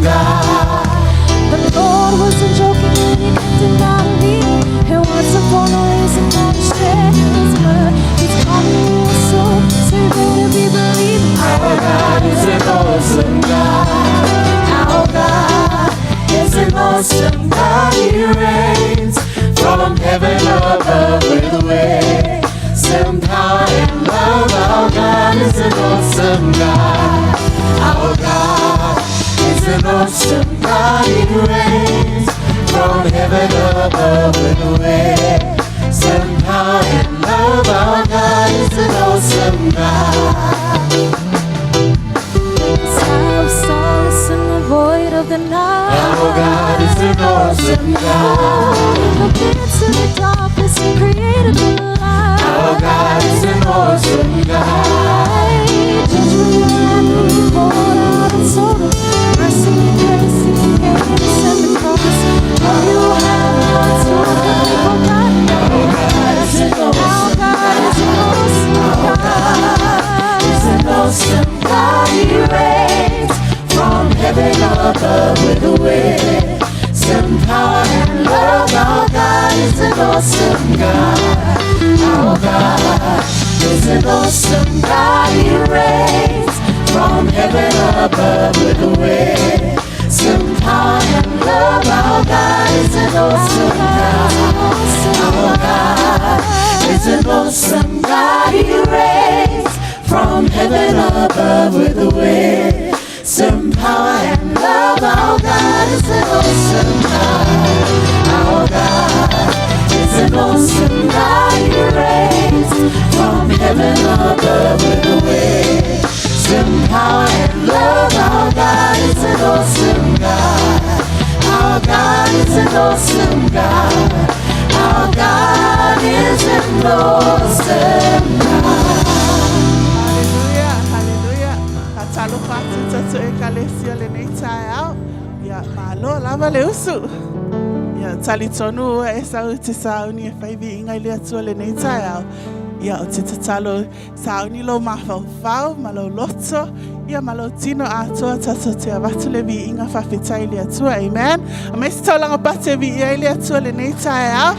God. The Lord wasn't joking when he kicked him out of Eden. It wasn't for no reason that he shared his word. He's coming real soon, so you better be believing. Our God is an awesome God. Our God is an awesome God. He reigns from heaven above with wisdom, power, and love. Our God is an awesome God. Our God is an awesome God. He reigns from heaven above with wisdom, power, and love. Our God is an awesome God. Sky of solace in the void of the night. Our God is an awesome God. Looked into the darkness and created the light. Our God is an awesome God. Judgment and wrath he poured out in Sodom. Mercy and grace he gave us at the cross. Oh, you have not totally forgotten. Our God is an Our awesome God is an awesome God. is an awesome God. He reigns from heaven above with wisdom, power, and love. Our God is an awesome God. Our God is an awesome God. He reigns from heaven above with wisdom, power, and love. Our God is an awesome God. Our God is an awesome God. He reigns from heaven above with wisdom, power, and love. Our God is an awesome God. Our God is an awesome God. He reigns from heaven above with wisdom, power, and love. Our God is an awesome God. Our God is an awesome God. Our God is an awesome God. Haleluia, haleluia. Faatalofa atu i tatou ekalesia lenei taeao. Ia, malo lava le usu. Ia, talitonu ua e sau i te sauni e fai viiga i le Atua lenei taeao. Ia, ou te tatalo sauni lou mafaufau ma lou loto, ia ma lou tino atoa tatou te avatu le viiga faafetai i le Atua. Amen. Aumai se taulaga pate e viia ai le Atua lenei taeao.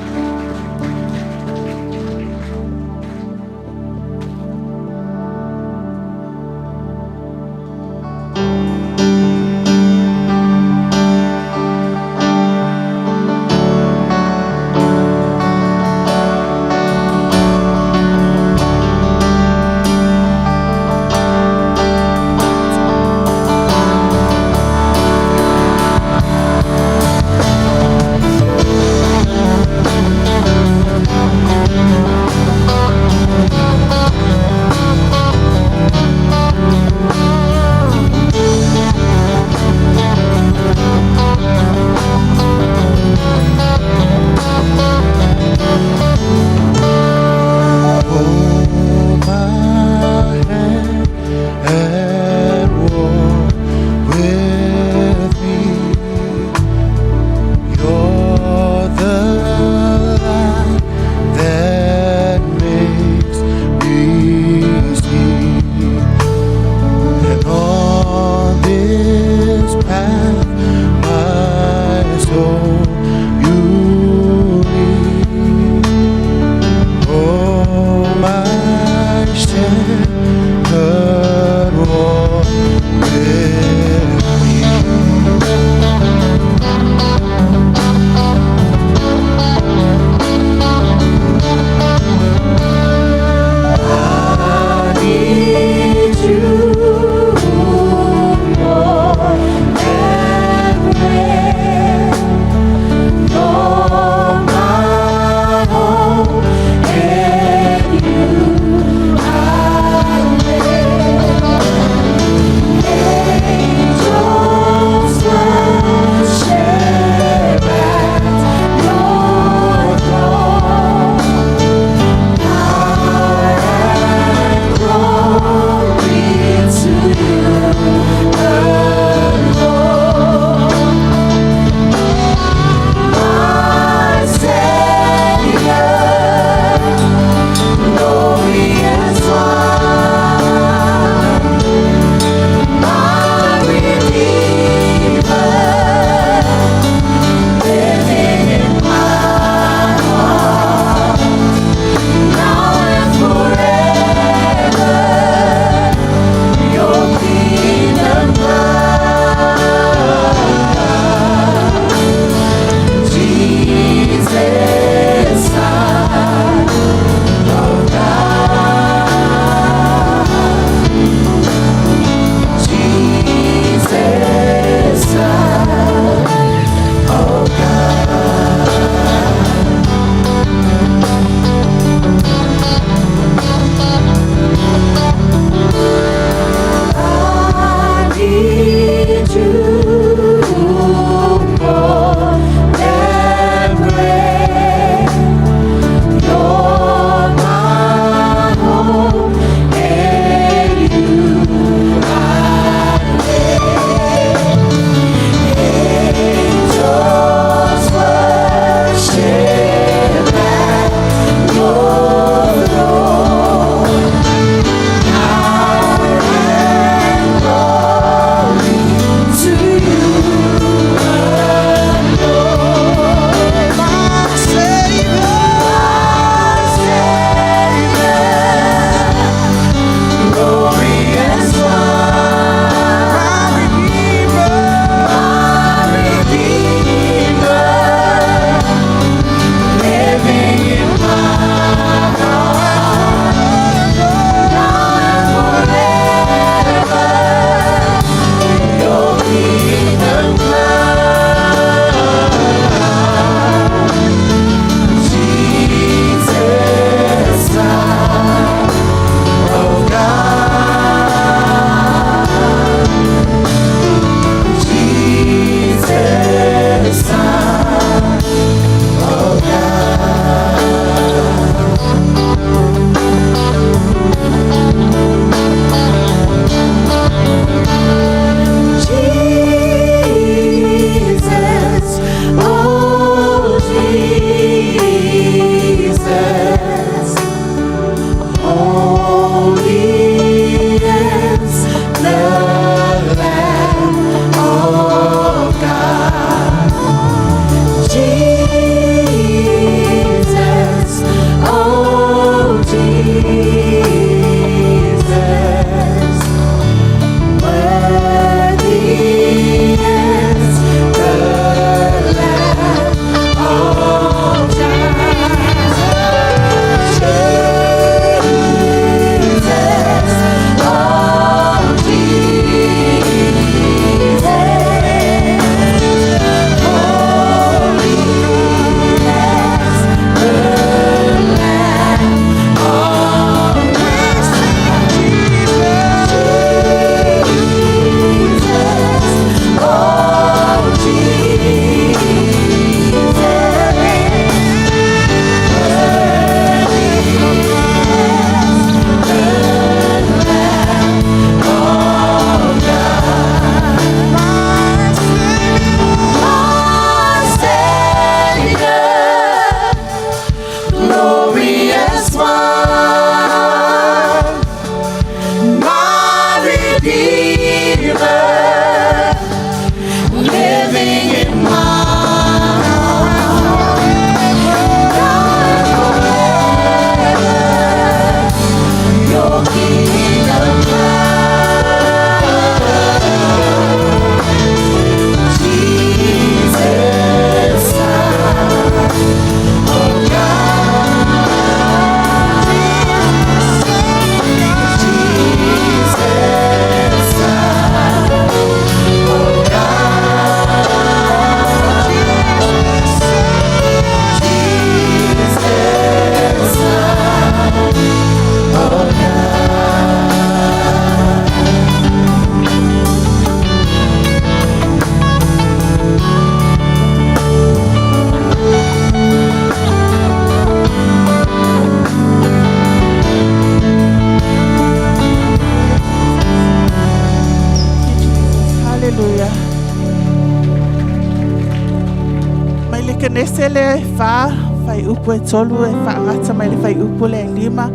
fuaiupu e 3 e faagata mai le fuaiupu lea e 5.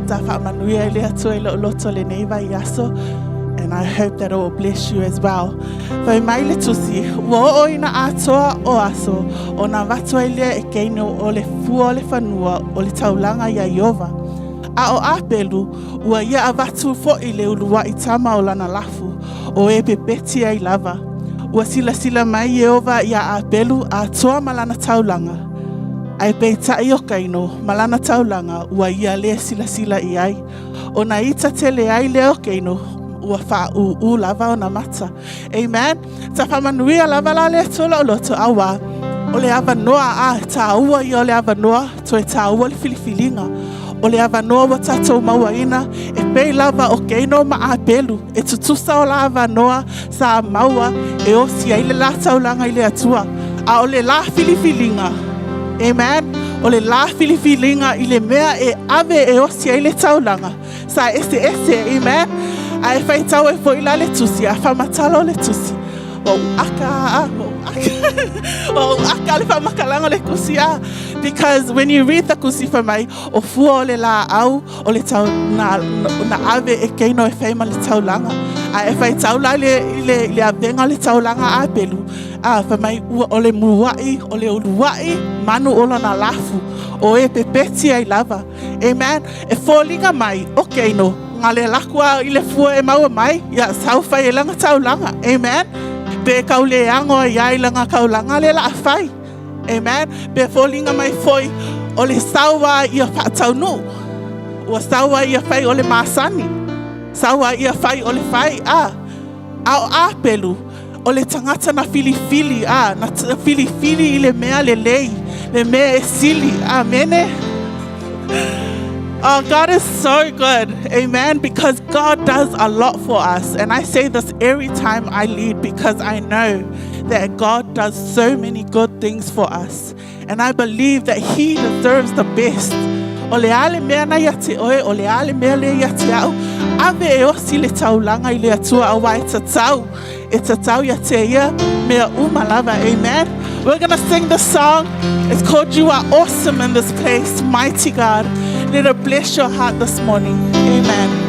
Sa faamanuia e le Atua i lou loto lenei vaiaso. And I hope that it will bless you as well. Fai mai le tusi, ua oo ina atoa o aso, ona avatu ai lea e Keino o le fua o le fanua o le taulaga iā Ieova. A o Apelu, ua ia avatu foi le uluai tama o lana lafu, o e pepeti ai lava. Ua silasila mai Ieova iā Apelu atoa ma lana taulaga, ae peitai o Kaino ma lana taulaga ua ia lē silasila i ai. Ona ita tele ai lea o Keino, ua fāʻūʻū lava ona mata. Amen. Sa faamanuia lava la le Atua lou loto, auā, o le avanoa, a, tāua ia o le avanoa, toe tāua le filifiliga. O le avanoa ua tatou mauaina, e pei lava o Keino ma Apelu, e tutusa o la avanoa sa maua e osi ai le la taulaga i le Atua. A o le la filifiliga, amen, o le la filifiliga i le mea e ave e osi ai le taulaga, Sa eseese, amen. Ae faitau ai foi la le tusi, a faamatala o le tusi. Ua ou aka, ua ou aka, ua ou aka le faamatalaga o le tusi a. Because when you read the tusi fai mai, o fua o le laau, o le tau, na, na ave e Keino e fai ma le taulaga. A e faitau la i le, i le, i le avega o le taulaga a Apelu, a fai mai, ua, o le mua'i, o le ulua'i, manu o lona lafu, o e pepeti ai lava. Amen. E foliga mai, o Keino, nga le laku a i le fua e maua mai, ia sau fai e langa taulaga. Amen. Pe kau le ago ai ai langa kaulaga le la fai. Amen. Pe foliga mai foi, o le sau a ia faataunuu. Ua sau a ia fai o le masani. Sau a ia fai o le fai, a. A o Apelu, o le tagata na filifili, a, na filifili i le mea lelei, le mea e sili. Amene. Oh, God is so good. Amen. Because God does a lot for us. And I say this every time I lead because I know that God does so many good things for us. And I believe that He deserves the best. O le a le mea na ia te oe, o le a le mea le ia te au, ave e osi le taulaga i le Atua auā e tatau, e tatau ia te ia mea uma lava. Amen. We're going to sing the song. It's called You Are Awesome in This Place, Mighty God. Let it bless your heart this morning. Amen.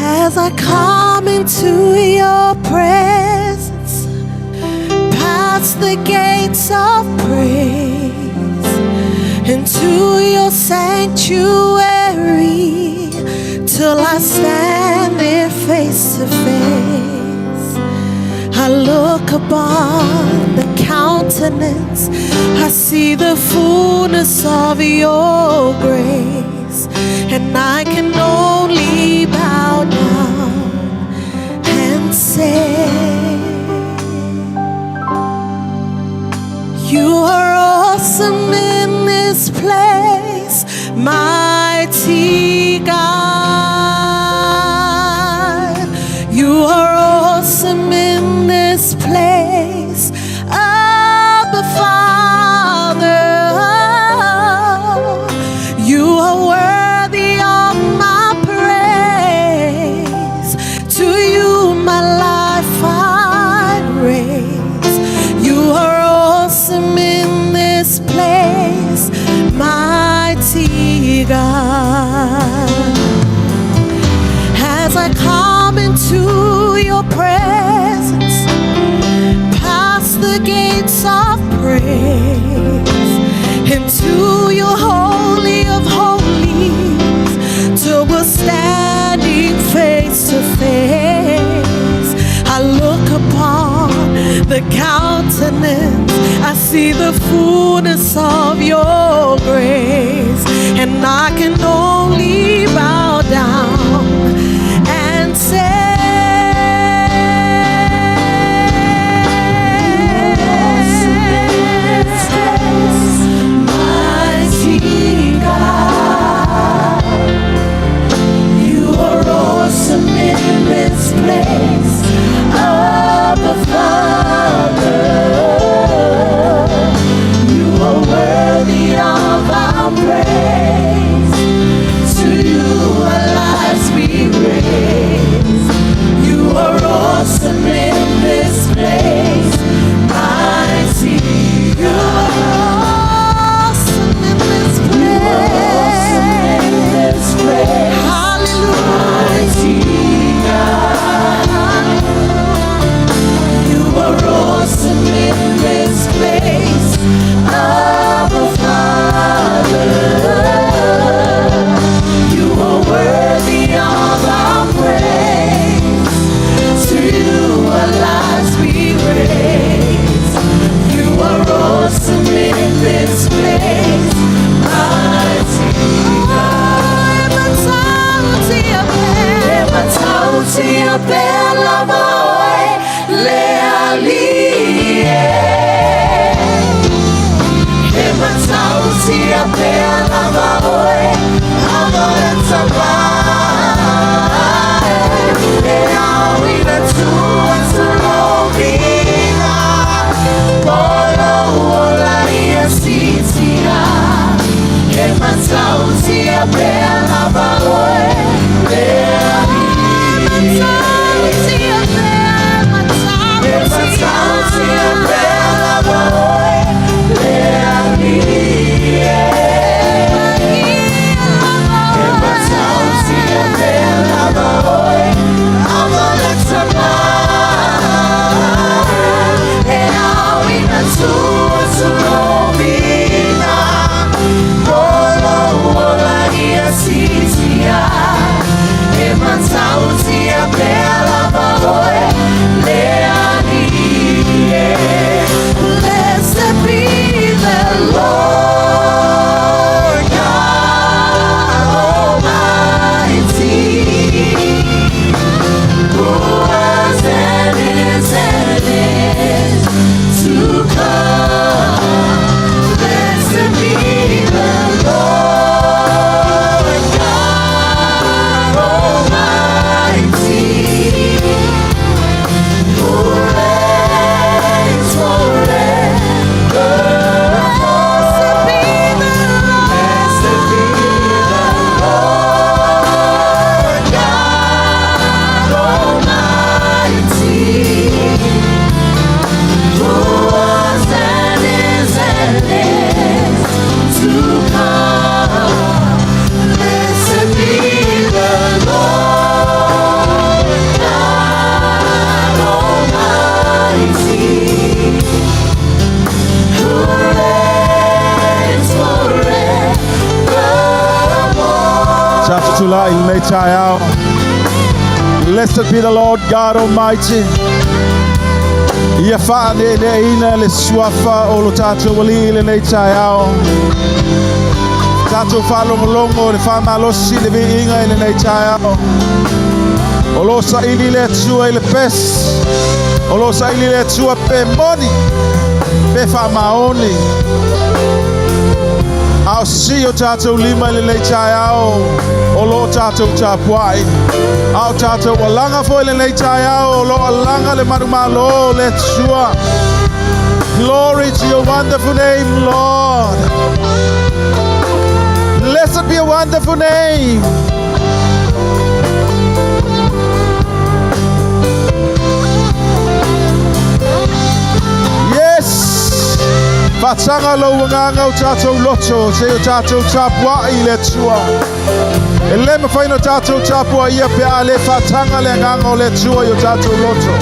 As I come into your presence, past the gates of praise, into your sanctuary, till I stand there face to face. I look upon the countenance, I see the fullness of your grace, and I can only bow down and say, You are awesome in this place, mighty God. You are awesome in this place, Abba Father. You are worthy of my praise. To you, my life I raise. You are awesome in this place, mighty God. As I come into your presence, past the gates of praise, into your holy of holies, till we're standing face to face. I look upon the countenance, I see the fullness of your grace, and I can only bow down and say, Mighty God, you are awesome in this place, Abba Father. You are worthy of our praise. matautia pea lava oe le Alii e. He matautia pea lava oe a E au ina tu atu lou viiga Mo lou ola ia siitia He matautia pea lava oe le Alii He matautia pea lava oe le Alii He matautia pea lava oe E au ina tu atu lou viiga Mo lou ola ia siitia He matautia pea lava oe le Alii e. Blessed be the Lord God Almighty, who was and is to come. Blessed be the Lord God Almighty, who reigns forever. Blessed be the Lord God Almighty, who was and is to come. Blessed be the Lord God Almighty, who reigns forevermore. Chapter 2 la i lenei taeao. Blessed be the Lord God Almighty. Ia faaneeneeina le suafa o lo tatou Alii i lenei taeao. Tatou faalogologo le faamalosi le viiga i lenei taeao. O lo saili le Atua i le pesi. O lo saili le Atua pe moni, pe faamaoni. A o sii o tatou lima i lenei taeao o lo tatou tapuai. A o tatou alaga foi i lenei taeao o lo alaga le manumalo o le Atua. Glory to your wonderful name, Lord. Blessed be your wonderful name. Yes! Faataga lou agaga o tatou loto, se i o tatou tapuai i le Atua. E le mafai ona tatou tapuaia pe a le faataga le agaga o le Atua i o tatou loto.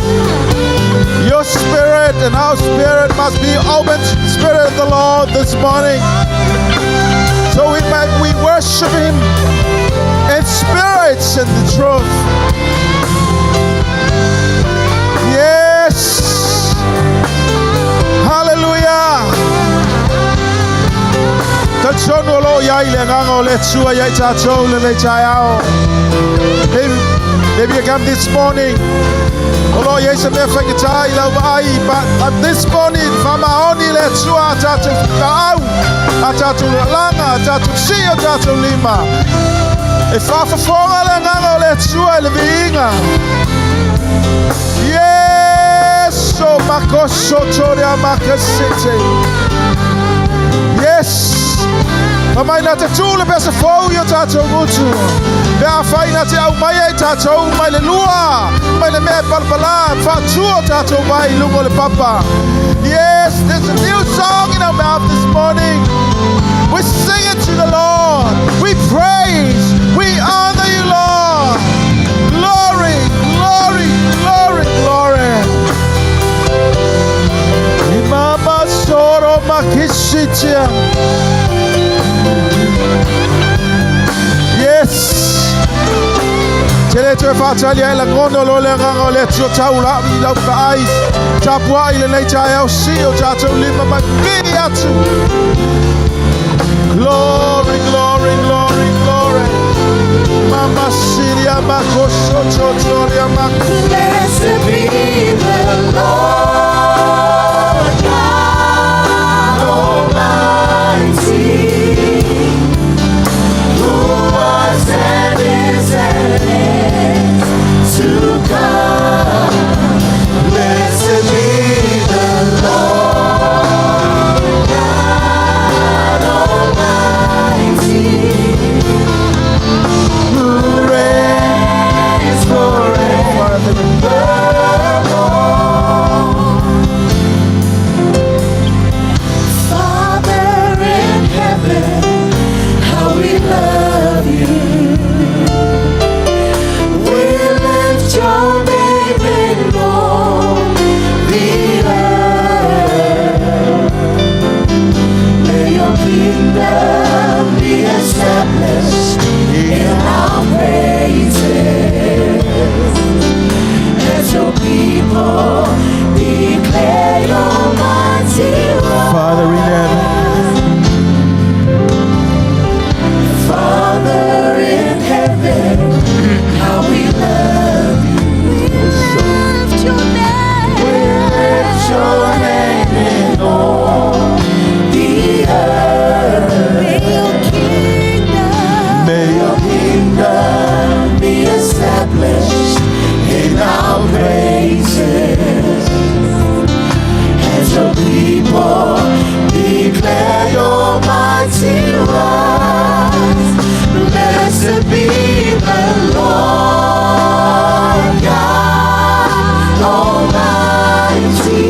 Your spirit and our spirit must be open to the Spirit of the Lord this morning. So we worship Him in spirit and the truth. Yes! Hallelujah! Talitonu o lo o i ai le agaga o le Atua ia i tatou lenei taeao. Maybe you come this morning. O lo o i ai se mea faigata i lau vaai, but this morning, faamaoni le Atua a tatou taau, a tatou alaga, a tatou sii o tatou lima. E faafofoga le agaga o le Atua i le viiga. Yes! O makoso tore a makasete. Yes! Fa mai na te tū le pese fou i o tatou gutu. Pe afai na te aumaia i tatou mai le lua, mai le mea e palapala, faatu o tatou mai i luga o le papa. Yes, there's a new song in our mouth this morning. We sing it to the Lord. We praise. We honor you, Lord. Glory, glory, glory, glory. Imama soro makishitia. Yes. Te le toe faatali ai lagona o lo le agaga o le Atua tau lau i lau vaai. Tapuai i lenei taeao sii o tatou lima mai pili atu. Glory, glory, glory, glory. Blessed be the Lord God Almighty, who was and is and is to come. Blessed be the Lord God Almighty, who reigns forevermore. Father in heaven, how we love you. We lift your name in all the earth. May your kingdom be established in our praises. As your people declare your mighty works. Father in heaven. Father in heaven, how we love you. We lift your name. We lift your name in all the earth. May your kingdom May your Kingdom be established in our praises. As your people declare your mighty works. Blessed be the Lord God Almighty,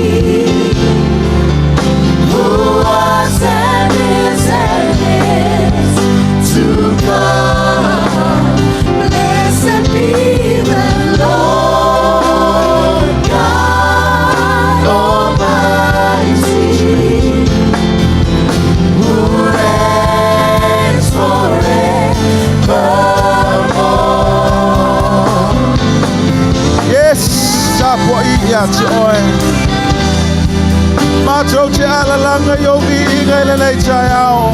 who was and is and is to come. Blessed be the Lord God Almighty, who reigns forevermore. Yes, tapua'i ia te oe. Matou te alalaga i ou viiga i lenei taeao.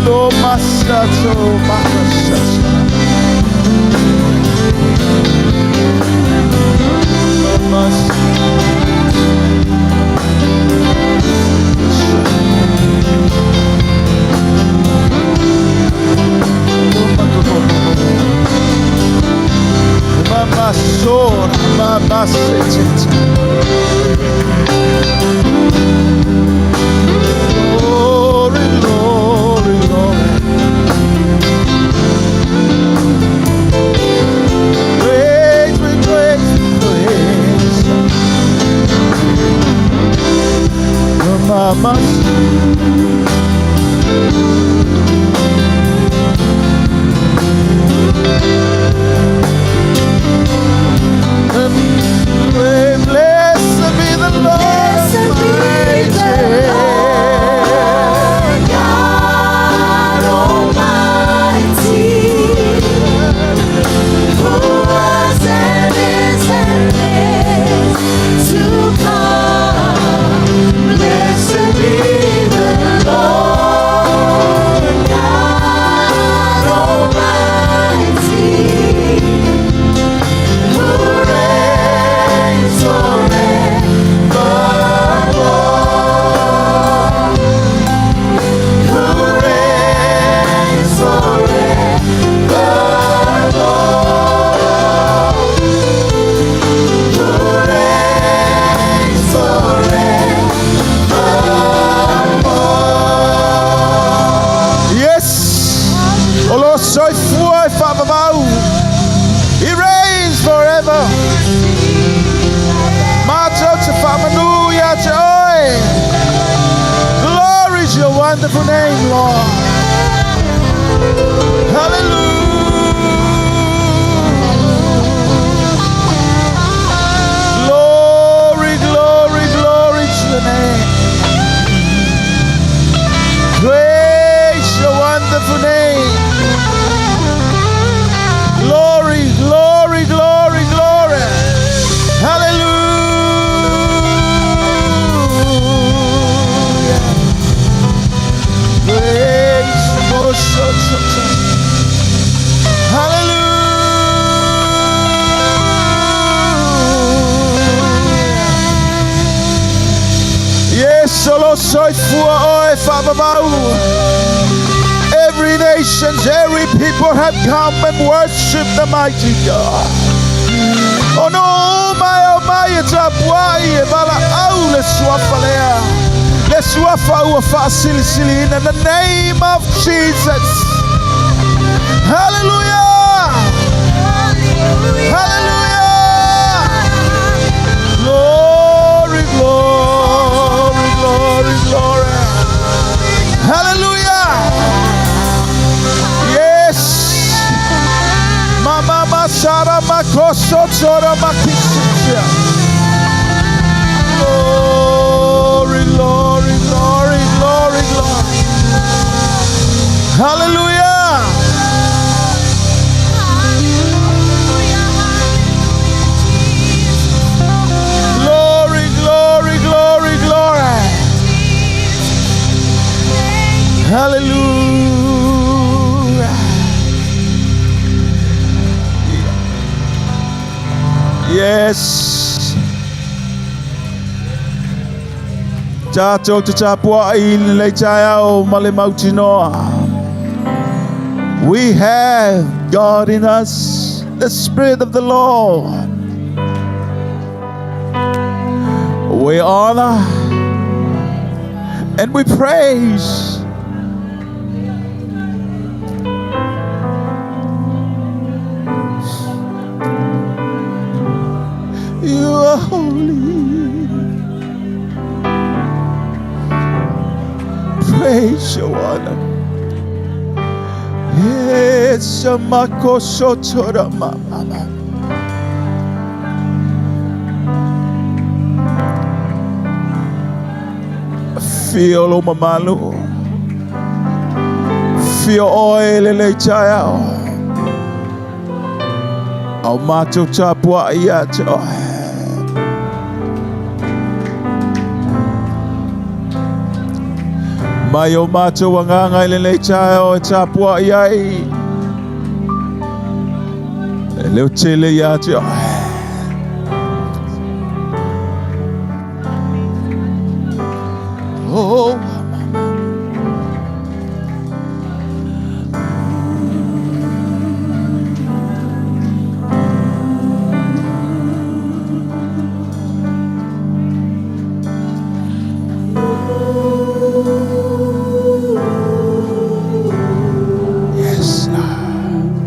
Lo masato makasasa. Lo mas- Mama sora, mama setete. Glory, glory, glory. Praise, we praise, we praise. Mama. Blessed be the Lord. Blessed be the Lord God Almighty, who was and is and is to come. Blessed be the Lord God Almighty, who reigns forevermore. Who reigns forevermore. Who reigns forevermore. Yes! O lo soifua e faavavau. He reigns forever. Matou te faamanu ia te oe. Glory to your wonderful name, Lord. Hallelujah. Glory, glory, glory to your name. Praise your wonderful name. Glory, glory, glory, glory. Hallelujah. Praise, oh, so, so, so. Soifua oe whaamamau. Every nation, every people have come and worship the mighty God. O no mai o mai e tapuai e vala au le suafa lea. Le suafa ua faasilisili in the name of Jesus. Hallelujah! Hallelujah! Glory, glory, glory, glory. Hallelujah! Yes! Mama masara makoso tora makisitia. Glory, glory, glory, glory, glory. Hallelujah! Glory, glory, glory, glory. Hallelujah. Yes. Tātou te tāpua i lei taeao ma le mautinoa. We have God in us, the Spirit of the Lord. We honor and we praise. You are holy. Praise your honor. Yes, makosotora mama. Fio lo mamalu. Fio oe le lei taeao. Au mātou tāpua ia te oe. Mai o mātou anganga i le lei taeao e tāpua ia i. E leo tele ia te oe. Oh, yes, Lord.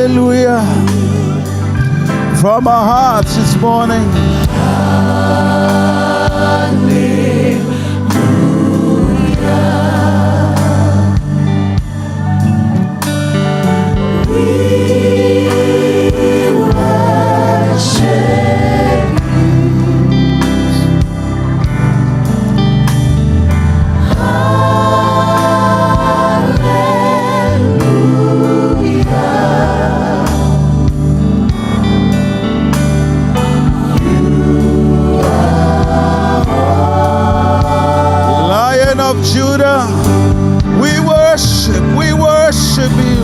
Hallelujah. From our hearts this morning. Lion of Judah, we worship you.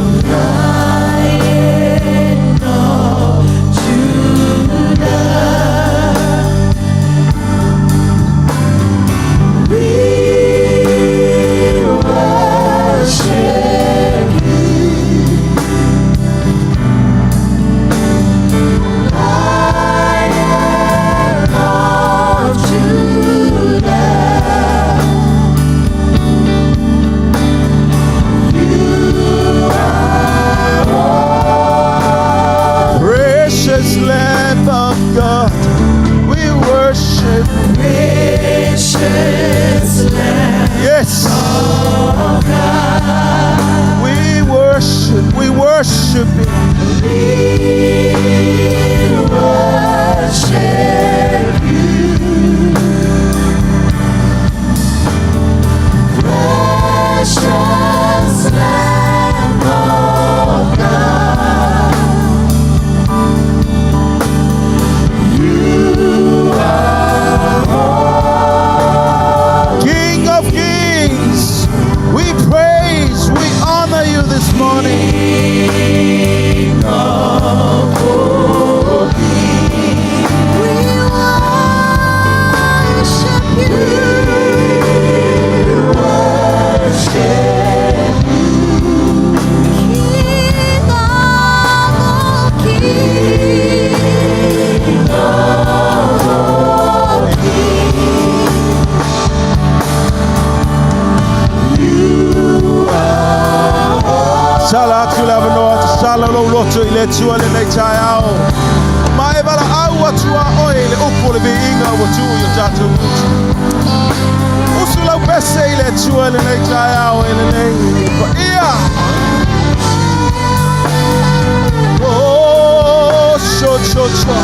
Lion of Judah, we worship you. Lion of Judah, you are Precious Lamb of God, we worship. Precious Lamb Yes. of God. We worship you. We worship you. Precious Lamb of God. You are King of kings, we praise, we honor you this morning. King of all kings. We worship you. Worship you. King of all kings. King of all kings. You are Sala atu le avanoa, te sala lou loto i le Atua lenei taeao. Ma e valaau atu a oe i le upu o le viiga ua tuu i o tatou gutu. Usu lau pese i le Atua lenei taeao e lenei. Paia! Oh, sho, sho, sho.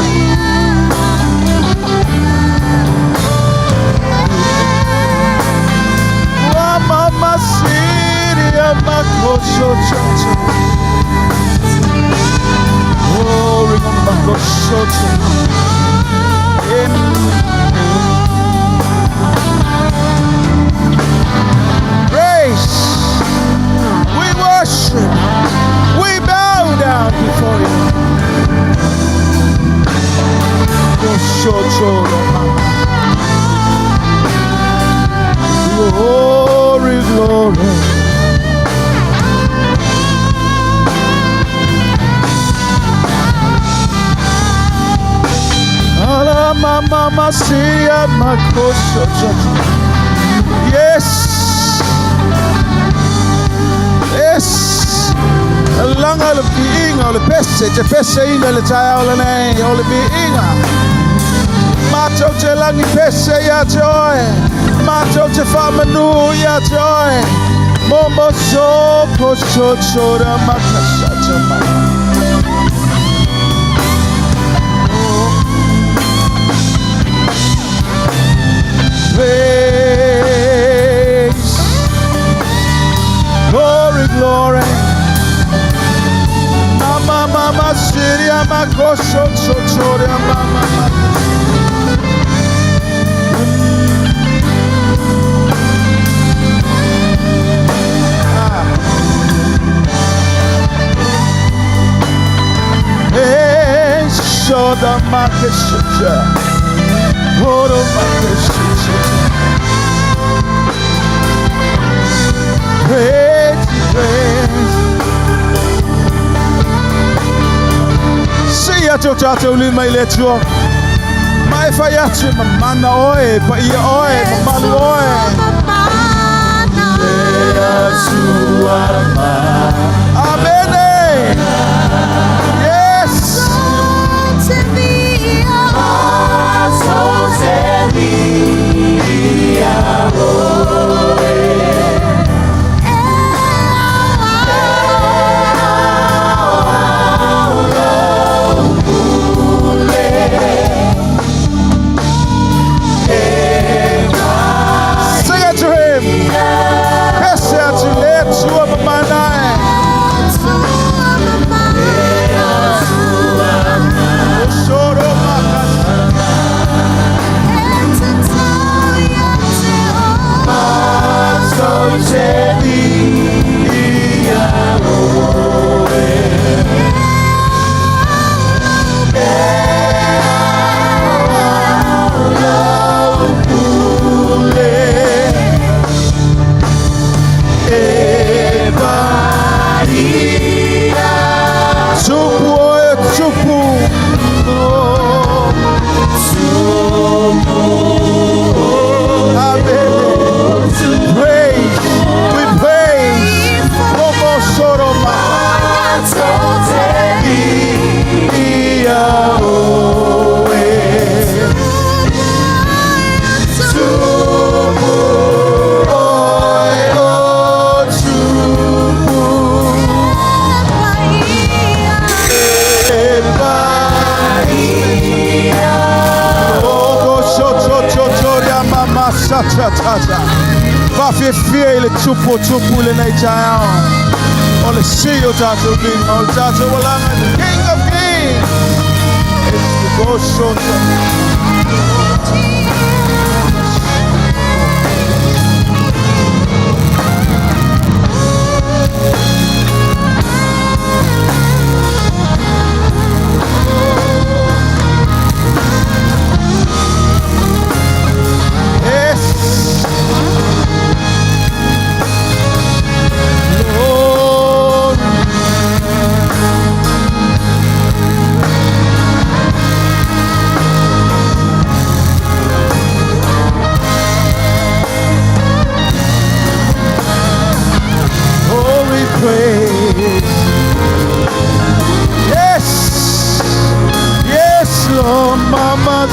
Wa mama siria mako sho, sho, sho. Oh, ringa mako sho, sho. Yeah. Praise. We worship. We bow down before you. Oh, sho, sho, Glory, glory. Ala mama masia makosho. Yes. Yes. Langa le viiga o le pese, te pese ina le taeao lenei o le viiga. Matou te lagi pese ia te oe. Matou te faamanu ia te oe. Momo so po so so ra makasata ma. Praise. Glory, glory. Mama, mama, siria, makosho, so, so, ra, mama, mama. Ah. Hey, shoda makesha. Oro makesha. Praise, praise. Si atu o tātou lima i le Atua. Mai whai atu ma mana oe, pa ia oe, ma malu oe. Amene. Maota. Faafiafia i le Tupu o Tupu i lenei taeao. O le sii o tatou lima, o le tatou alaga, the King of Kings. It's the Gosota. Yes. Glory. Oh, we praise. Yes. Yes, Lord. Mama,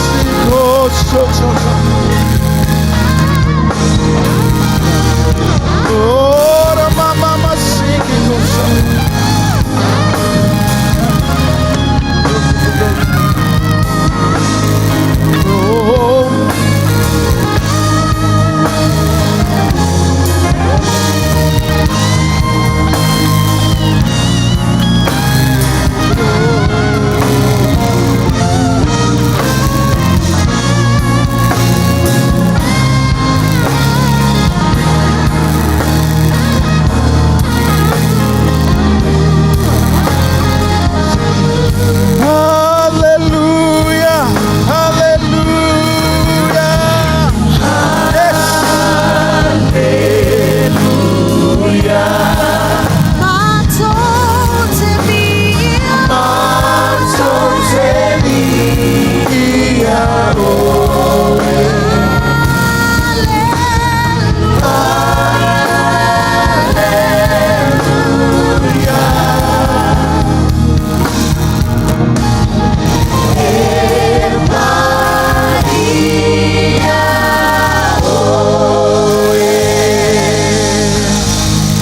so, so, so. Oh, mama, so. Oh. Hallelujah. Hallelujah. Yes.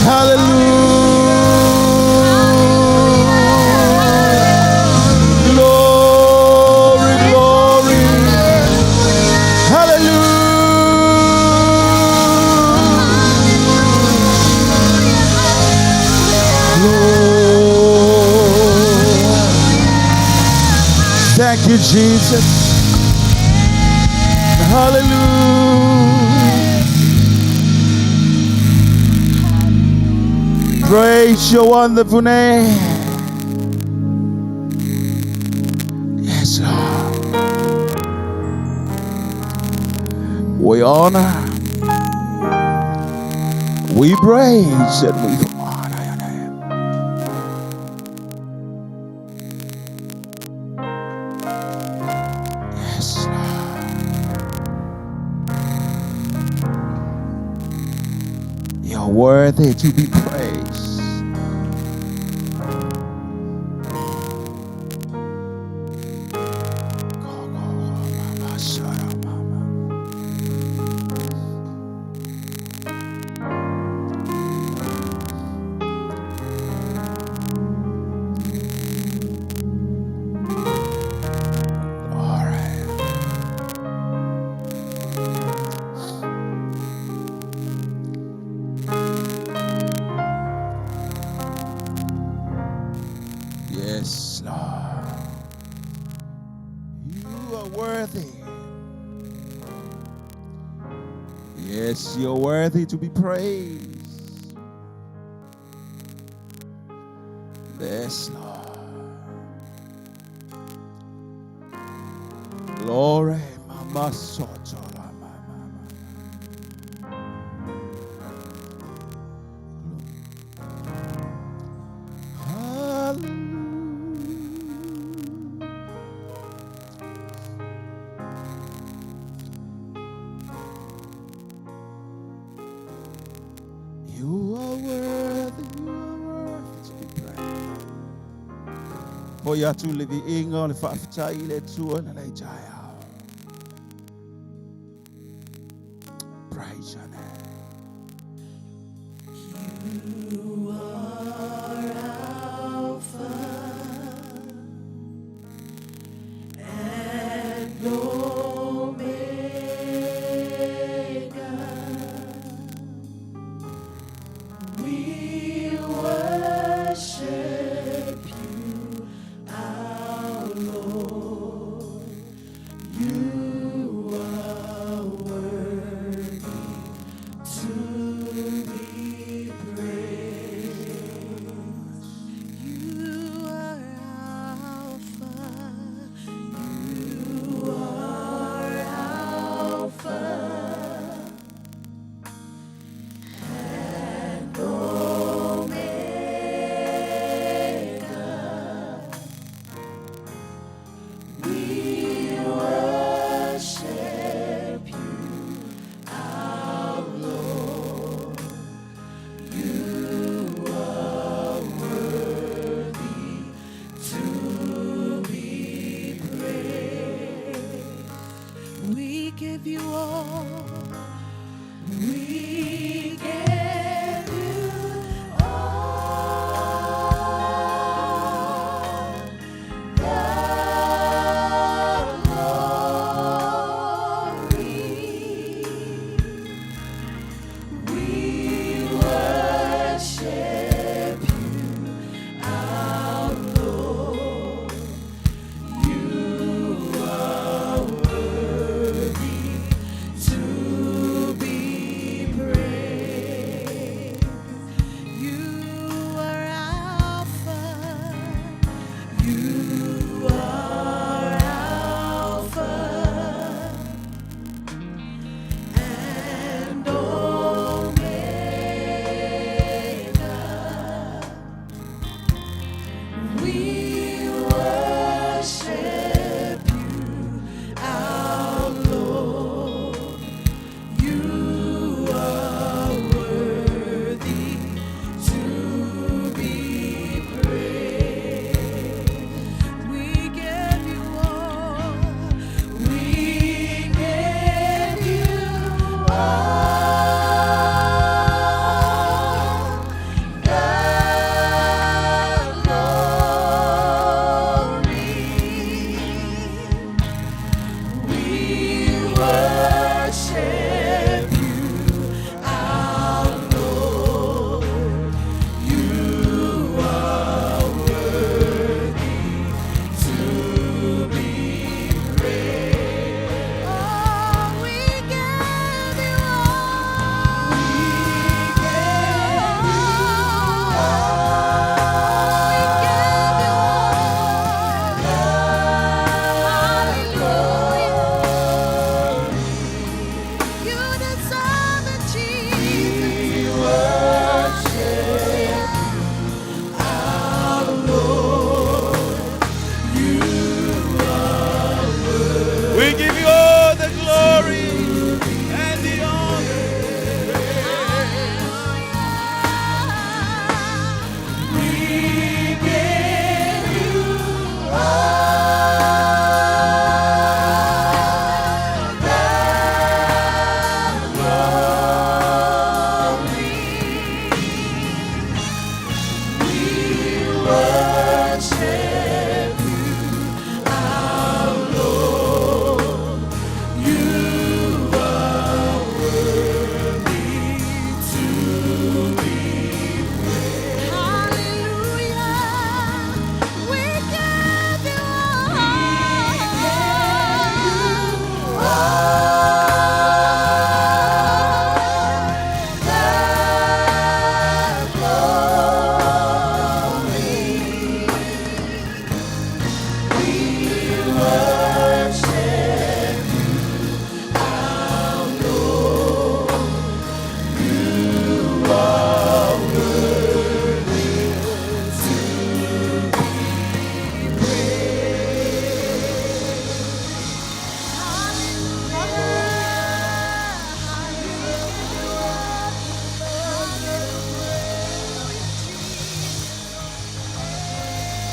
Hallelujah. Glory, glory. Hallelujah. Lord. Thank you, Jesus. Hallelujah. Praise your wonderful name. Yes, Lord. We honor, we praise, and we honor your name. Yes, Lord. You're worthy to be praised. Go, go, go, mama, shara, mama. All right. Yes, Lord. You are worthy. Yes, you're worthy to be praised. Yes, Lord. Glory, Mama Sotola, Mama. Hallelujah. You are worthy, you are worthy to be praised. Foi atu le viiga o le faafetai i le Atua i lenei taeao. Praise your name. You are Alpha and Omega.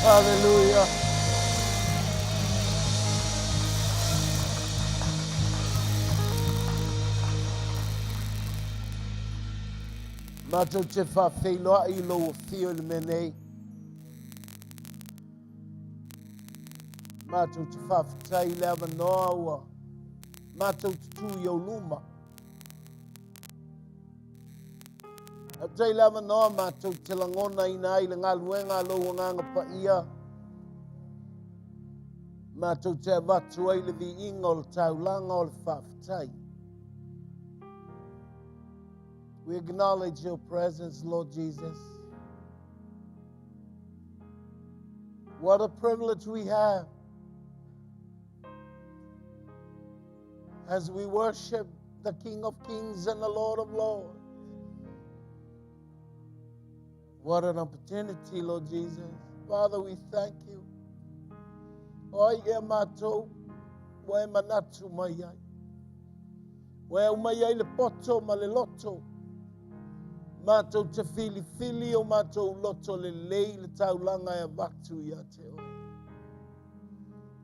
Hallelujah. Matou te faafeiloai i lou afio i le mea nei. Matou te faafetai i le avanoa ua matou te tu i ou luma. Faafetai i le avanoa matou te lagonaina ai le galuega a lou Agaga Paia. Matou te avatu ai le viiga o le taulaga o le faafetai. We acknowledge your presence, Lord Jesus. What a privilege we have as we worship the King of Kings and the Lord of Lords. What an opportunity, Lord Jesus. Father, we thank you. O ai ea matou, ua e manatu mai ai. Ua e aumai ai le poto ma le loto. Matou te filifili o matou loto lelei le taulaga e avatu ia te oe.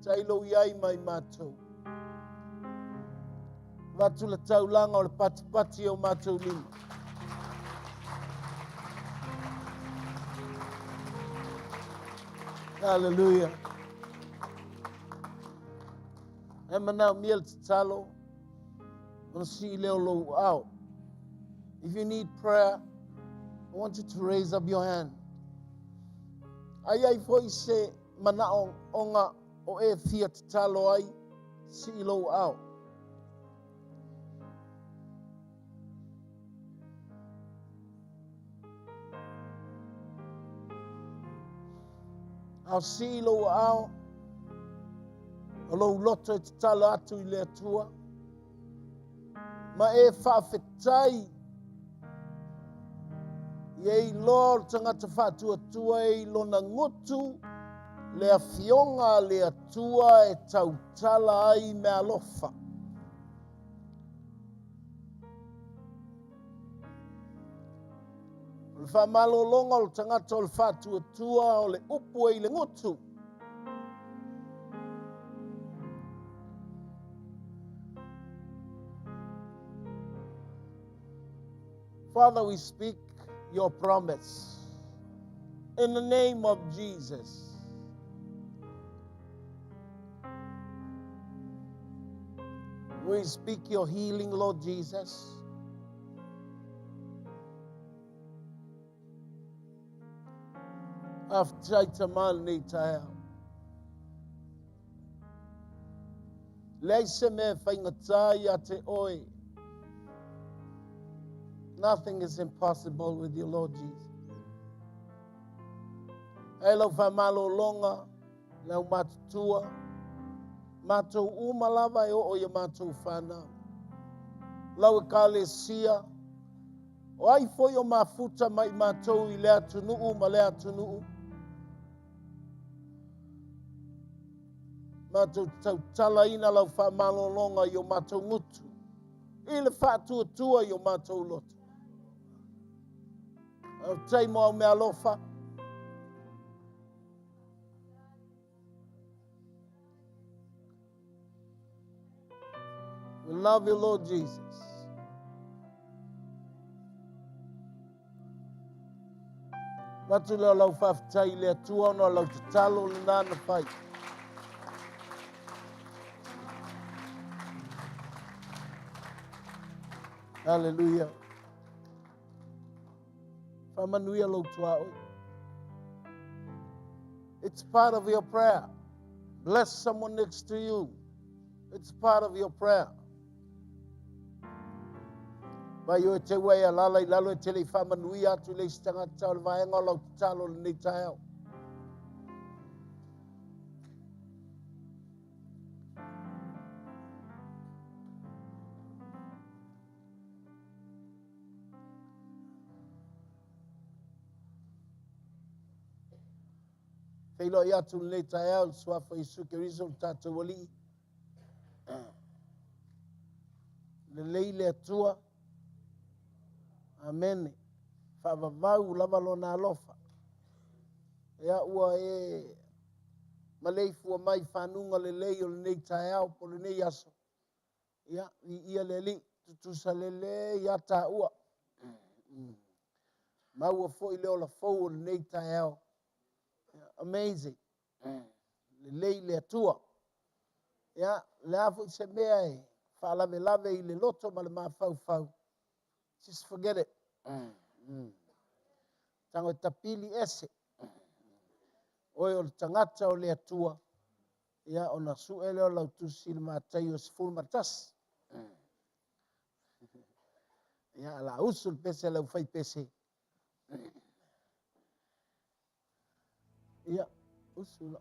Tailo i ai mai matou. Avatu le taulaga o le patipati o matou lima. Hallelujah. E manaomia le tatalo, ona sii lea o lou aao. If you need prayer, I want you to raise up your hand. A i ai foi se manaoga o e fia tatalo ai, sii lou aao. A o sii lou aao, o lou loto e tatalo atu i le Atua, ma e faafetai ia iloa o le tagata faatuatua e i lona gutu le afioga a le Atua e tautala ai meaalofa. O le faamalologa o le tagata o le faatuatua o le upu e i le gutu. Father, we speak your promise. In the name of Jesus. We speak your healing, Lord Jesus. Faafetai tama lenei taeao. Leai se mea e faigata ia te oe. Nothing is impossible with you, Lord Jesus. E lau faamalologa, le aumatutua, matou uma lava e oo i a matou whanau. Lau ekalesia, o ai foi o mafuta mai matou i le atunuu ma le atunuu. Matou tautalaina lau faamalologa i o matou gutu, i le faatuatua i o matou loto. Faafetai mo au meaalofa. We love you, Lord Jesus. Avatu lea o lau faafetai i le Atua ona o lau tatalo lena na fai. Hallelujah. Faamanuia lou tuaoi. It's part of your prayer. Bless someone next to you. It's part of your prayer. Vai oe te ua e alala i lalo e te le i faamanuia atu i le isi tagata o le vaega o lau tatalo lenei taeao. Feiloai atu lenei taeao i le suafa o Iesu Keriso le tatou Alii. Lelei le Atua. Amene. Faavavau lava lona alofa. Ia ua e maleifua mai i fanuga lelei o lenei taeao po o lenei aso. Ia, viia le Alii, tutusa lelei lava taua. Maua foi le ola fou o lenei taeao. Amazing. Lelei le Atua. Ia, le a foi se mea e faalavelave i le loto ma le mafaufau, just forget it. Tago e tapili ese. Oe o le tagata o le Atua, ia ona sue lea o lau tusi i le Mataio 11. Ia, o le a usu le pese a le aufaipese. Ia, usu la.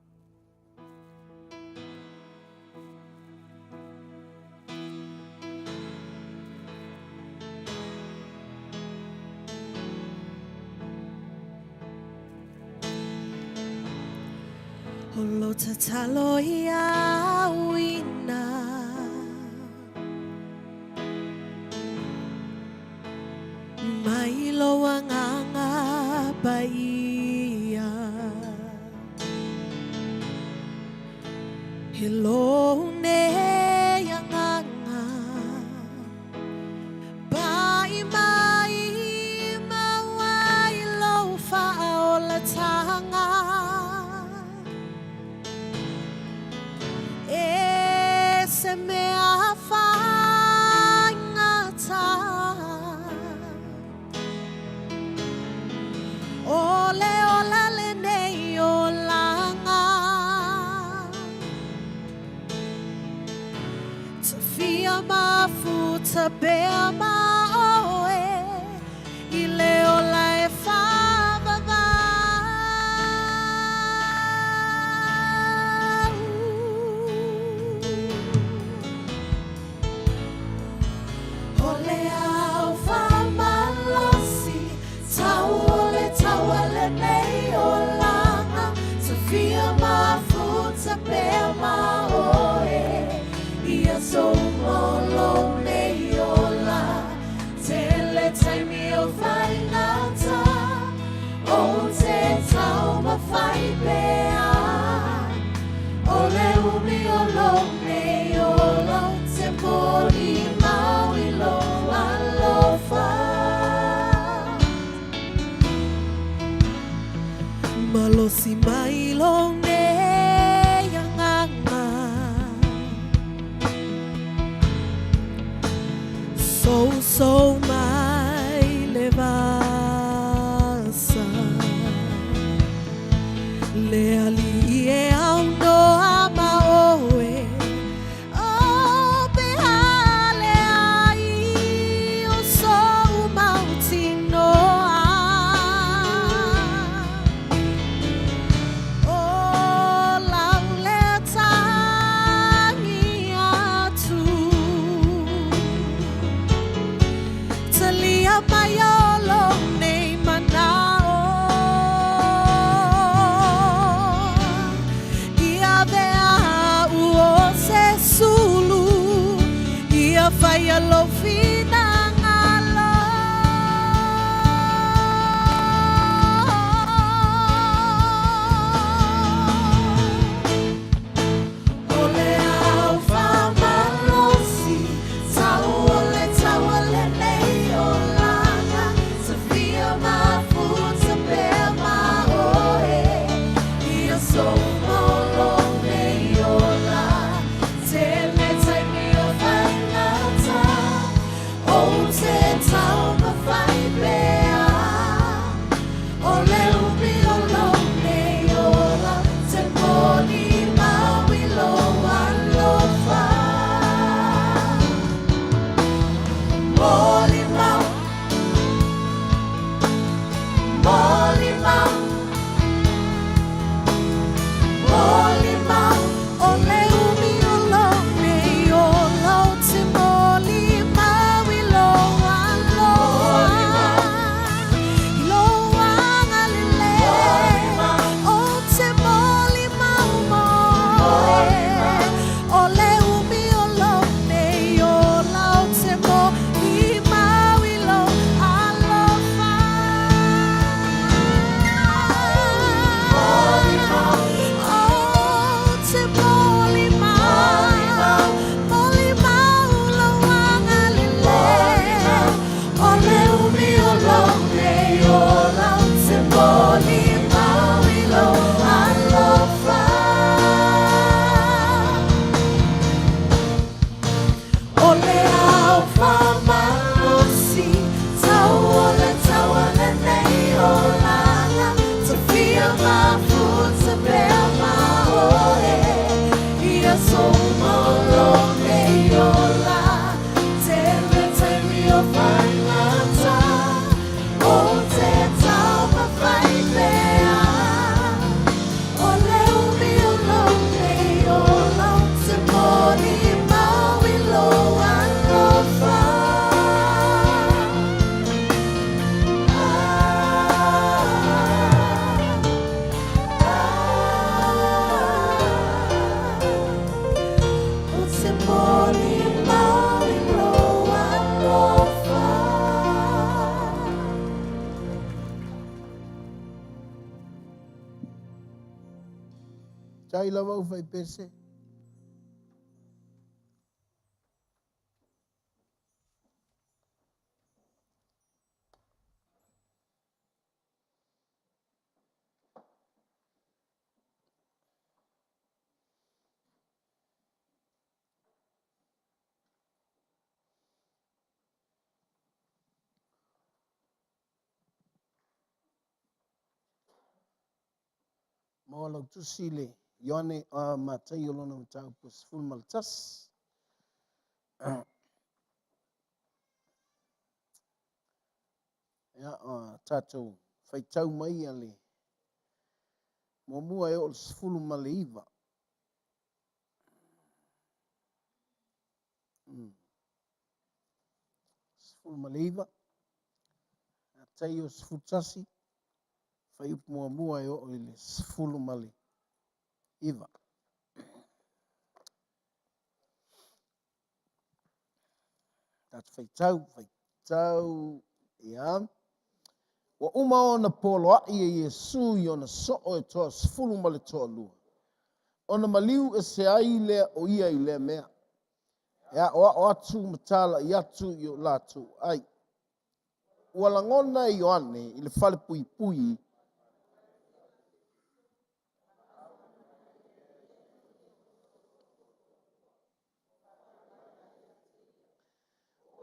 O lo tatalo ia uina Mai lou agaga paia I lou nei agaga Pai mai maua ai lou faaolataga E se mea faigata O le ola lenei olaga Tafia mafuta pea ma oe I le ola e faavavau. O le ao faamalosi tau o le taua lenei olaga Tafia mafuta pea ma oe I aso uma o lou nei ola Tele taimi o faigata Ou te taumafai pea O le umi o lou nei ola Ou te molimau i lou alofa Malosi mai lou nei agaga Sousou mai le vasa Le Alii e aunoa ma oe O pe a leai o sou mautinoa O lau lea tagi atu Talia mai o lou nei manao Ia avea au o se sulu Ia faia lou finagalo O le ao faamalosi Tau o le taua lenei olaga Tafia mafuta pea ma oe I aso uma o lou nei ola Tele taimi o faigata Tai lava u fai pese. Maua lau tusi le Ioane a Mataio lona mataupu 11. Ia, tatou faitau mai a le muamua e oo le 19. 19, Mataio 11, fuaiupu muamua e oo i le 19. Tatou faitau, faitau, ia. Ua uma ona poloai e Iesu i ona soo e toa 12, ona maliu ese ai lea o ia i lea mea, e aoao atu ma talai atu i o latou ai. Ua lagona e Ioane i le falepuipui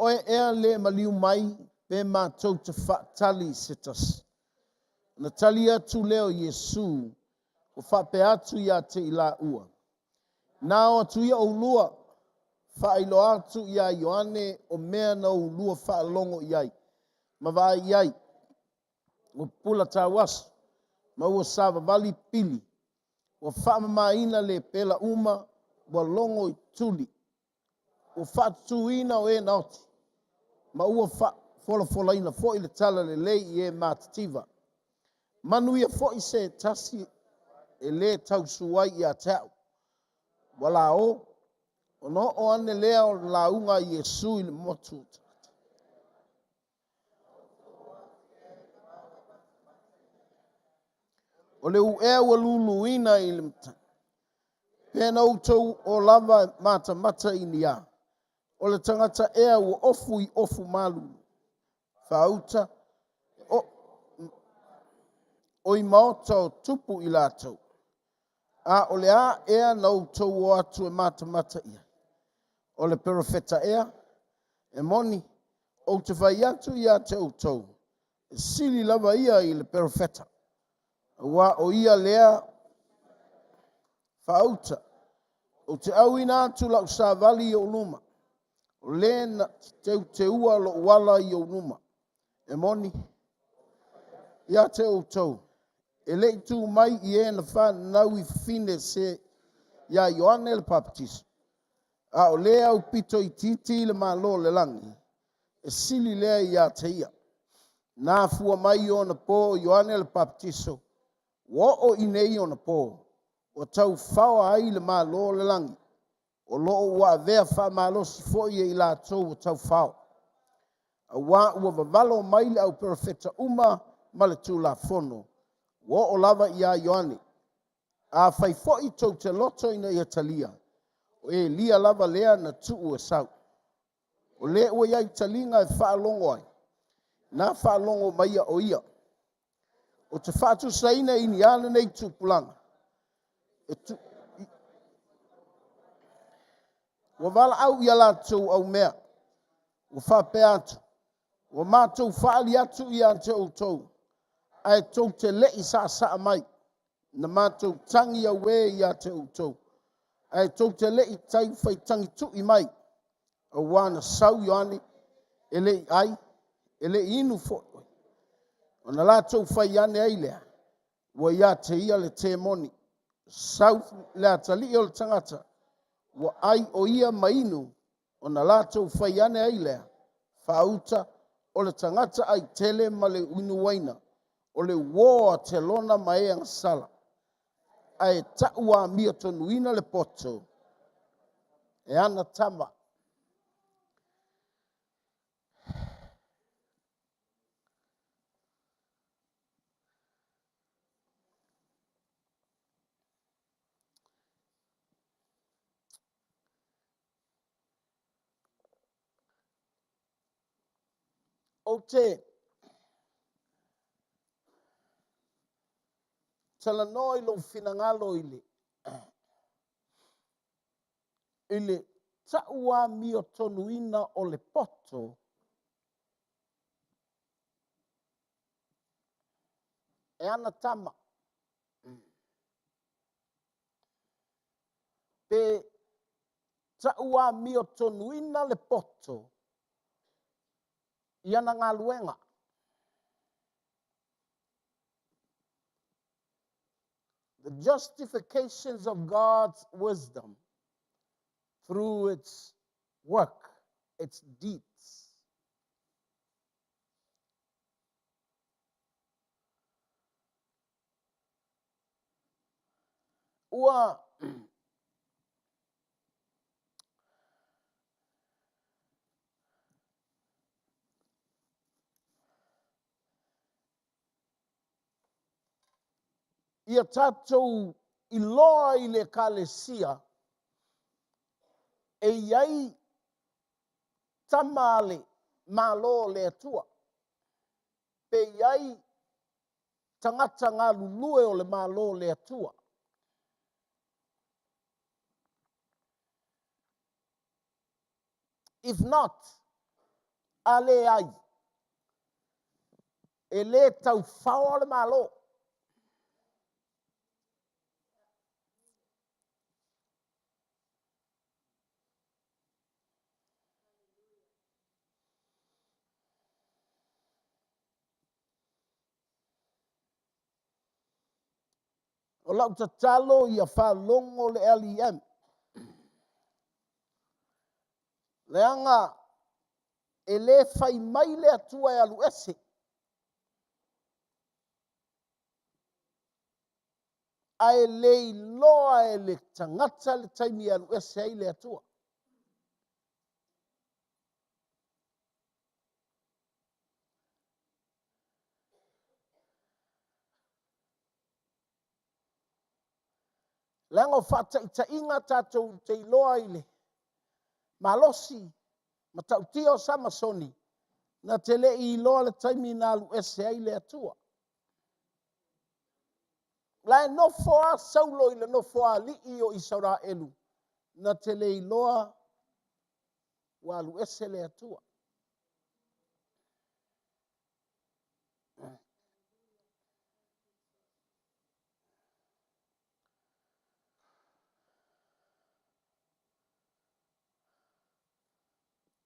Oe ea le maliu mai pe matou te faatali se tasi. Na tali atu lea o Iesu, ua faapea atu ia te i laua. Na o atu ia oulua, faailoa atu iā Ioane o mea na oulua faalogo i ai, ma vaai i ai. Ua pupula tauaso, ma ua savavali pili. Ua faamamaina lepela uma, ua logo i tuli. Ua faatutuina o e na oti, ma ua faafolafolaina foi le tala lelei i e matitiva. Manuia foi se tasi e lē tausu ai ia te au. Ua la o, ona oo ane lea o le lauga a Iesu i le motu o tagata. O le uea ua luluina i le matagi. Pe na outou o lava matamata i ni a? O le tagata ea ua ofu i ofu malulu? Faauta, o, o i maota o tupu i latou. A o le a ea na outou o atu e matamata i ai? O le perofeta ea? E moni, ou te fai atu ia te outou, e sili lava ia i le perofeta. Aua o ia lea faauta, ou te auina atu lau savali i ou luma, o le na teuteua lou ala i ou luma. E moni, ia te outou, e le i tu mai i e na whanau i fine se ia Ioane le Papatiso. A o le aupito itiiti i le Malo o le lagi, e sili lea ia te ia. Na afua mai ona po Ioane le Papatiso, ua oo i nei ona po, ua taufaoa ai le Malo o le lagi, o loo ua avea faamalosi foi e i latou ua taufao. Auā ua vavalo mai le auperofeta uma ma le Tulafono, ua oo lava iā Ioane. A fai foi tou te loto ina ia talia, o Elia lava lea na tuu e sau. O le ua i ai taliga e faalogo ai, na faalogo maia o ia. Ou te faatusaina i ni a lenei tupulaga. E tu, ua valaau ia latou aumea, ua faapea atu, ua matou faali atu ia te outou, ae tou te le'i saasaa mai, na matou tagi auē ia te outou, ae tou te le'i tai faitagitu'i mai, auā na sau Ioane, e le'i ai, e le'i inu foi. Ona latou fai ane ai lea, ua ia te ia le temoni. Sau le atalii o le tagata, ua ai o ia ma inu, ona latou fai ane ai lea, faauta, o le tagata ai tele ma le inu uaina, o le uō a telona ma e agasala. Ae ta'u amiatonuina le poto e ana tama. Ou te talanoa i lou finagalo i le i le tauamiotonuina o le poto e ana tama. Pe tauamiotonuina le poto i ana galuega. The justifications of God's wisdom through its work, its deeds. Ua ia tatou iloa i le Ekalesia e i ai tama a le Malo o le Atua, pe i ai tagata galulue o le Malo o le Atua. If not, a leai, e lē taufaoa le Malo. O lau tatalo ia faalogo le LEM, leaga e lē fai mai le Atua e alu ese, ae le iloa e le tagata le taimi e alu ese ai le Atua. Leaga o faataitaiga tatou te iloa i le malosi matautia o Samasoni, na te le i iloa le taimi na alu ese ai le Atua. La e nofo lava Saulo i le nofoaali'i o Isaraelu, na te le iloa ua alu ese le Atua.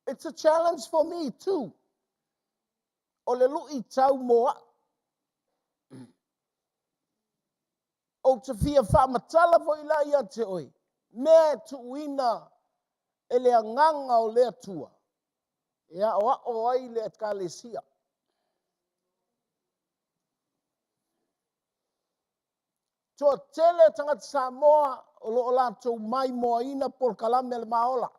It's a challenge for me too. O le luitau mo a'u. Ou te fia faamatala foi la ia te oe, mea e tuuina e le agaga o le Atua e aoao ai le Ekalesia. Toatele tagata Samoa o lo o latou maimoaina polokalame a le Maola.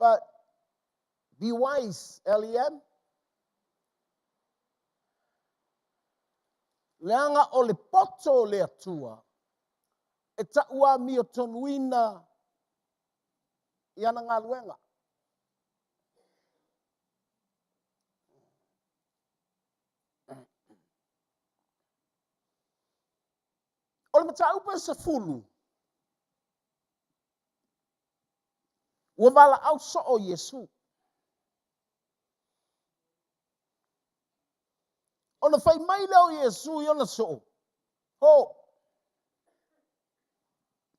But be wise, LEM. Leaga o le poto o le Atua e tauamiotonuina i ana galuega. O le mataupu e 10, ua valaau soo Iesu. Ona fai mai lea o Iesu i ona soo, Ho,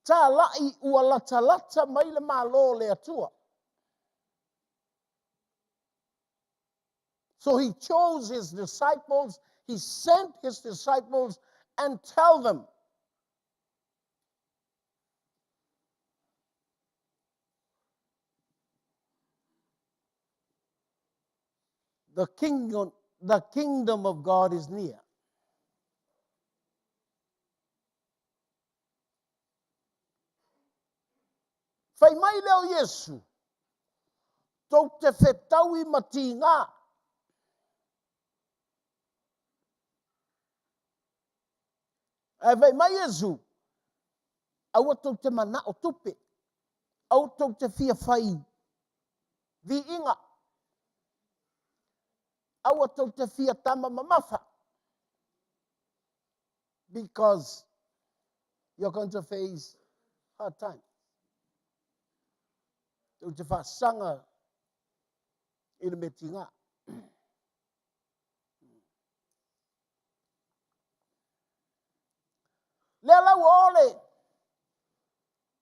tāla'i ua latalata mai le Malo o le Atua. So he chose his disciples, he sent his disciples and tell them, the kingdom, the kingdom of God is near. Fai mai lea o Iesu, tou te fetaui ma tigā. Ae fai mai Iesu, aua tou te manao tupe, aua tou te fia fai viiga, aua tou te fia tama mamafa, because you're going to face hard time. Tou te faasaga i le mea tiga. Lea la ua o le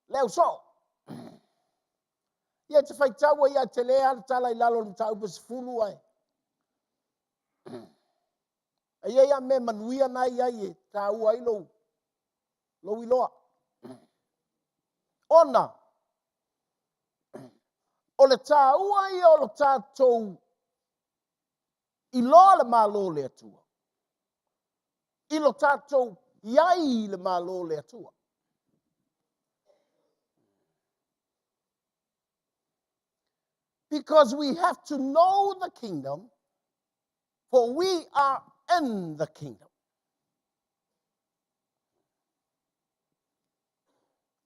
le au soo. Ia e te faitau ai a tele lava le tala i lalo o le mataupu e 10 ae. E i ai lava mea manuia na e i ai e taua ai lou, lou iloa. Ona, o le taua ia o lo tatou iloa le Malo o le Atua, i lo tatou i ai i le Malo o le Atua. Because we have to know the kingdom, for we are in the kingdom.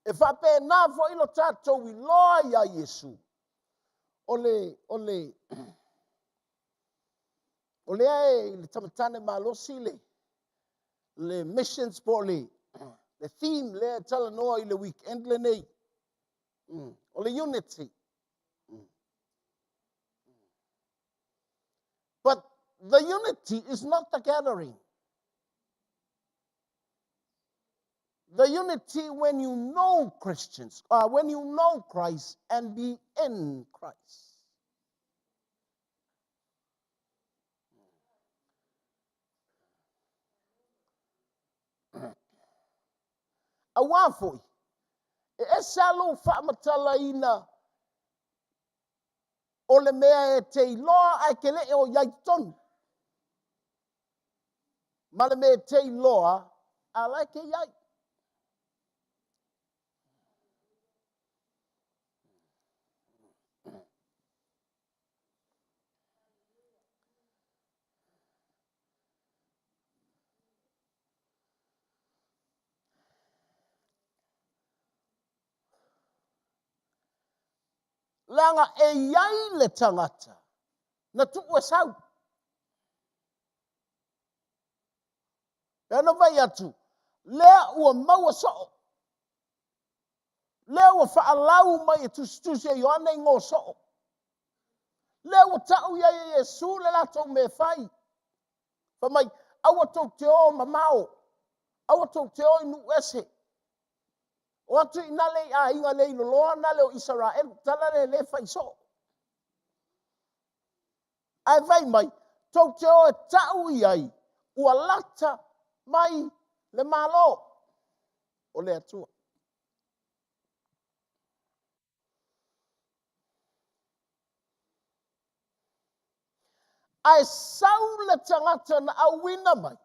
E faapena foi lo tatou iloa iā Iesu. O le, o le, o lea e i le tamatane malosi le, le missions po o le, le theme lea e talanoa i le weekend lenei. O le unity. But the unity is not the gathering. The unity when you know Christians, when you know Christ and be in Christ. Auā foi, e ese lava lou faamatalaina o le mea e te iloa ae ke le o i ai totonu. Ma le mea e te iloa a la e ke i ai. Leaga e i ai le tagata na tuu e sau. E ono fai atu, lea ua maua soo. Lea ua faalau mai e tusitusi e Ioane igoa soo. Lea ua tau i ai e Iesu le latou mea e fai. Fai mai, aua tou te o mamao, aua tou te o i nuu ese. O atu i na le i aiga le iloloa na le o Isaraelu, tala le le fai soo. Ae fai mai, tou te o e tau i ai, ua lata mai le Malo o le Atua. Ae sau le tagata na auina mai,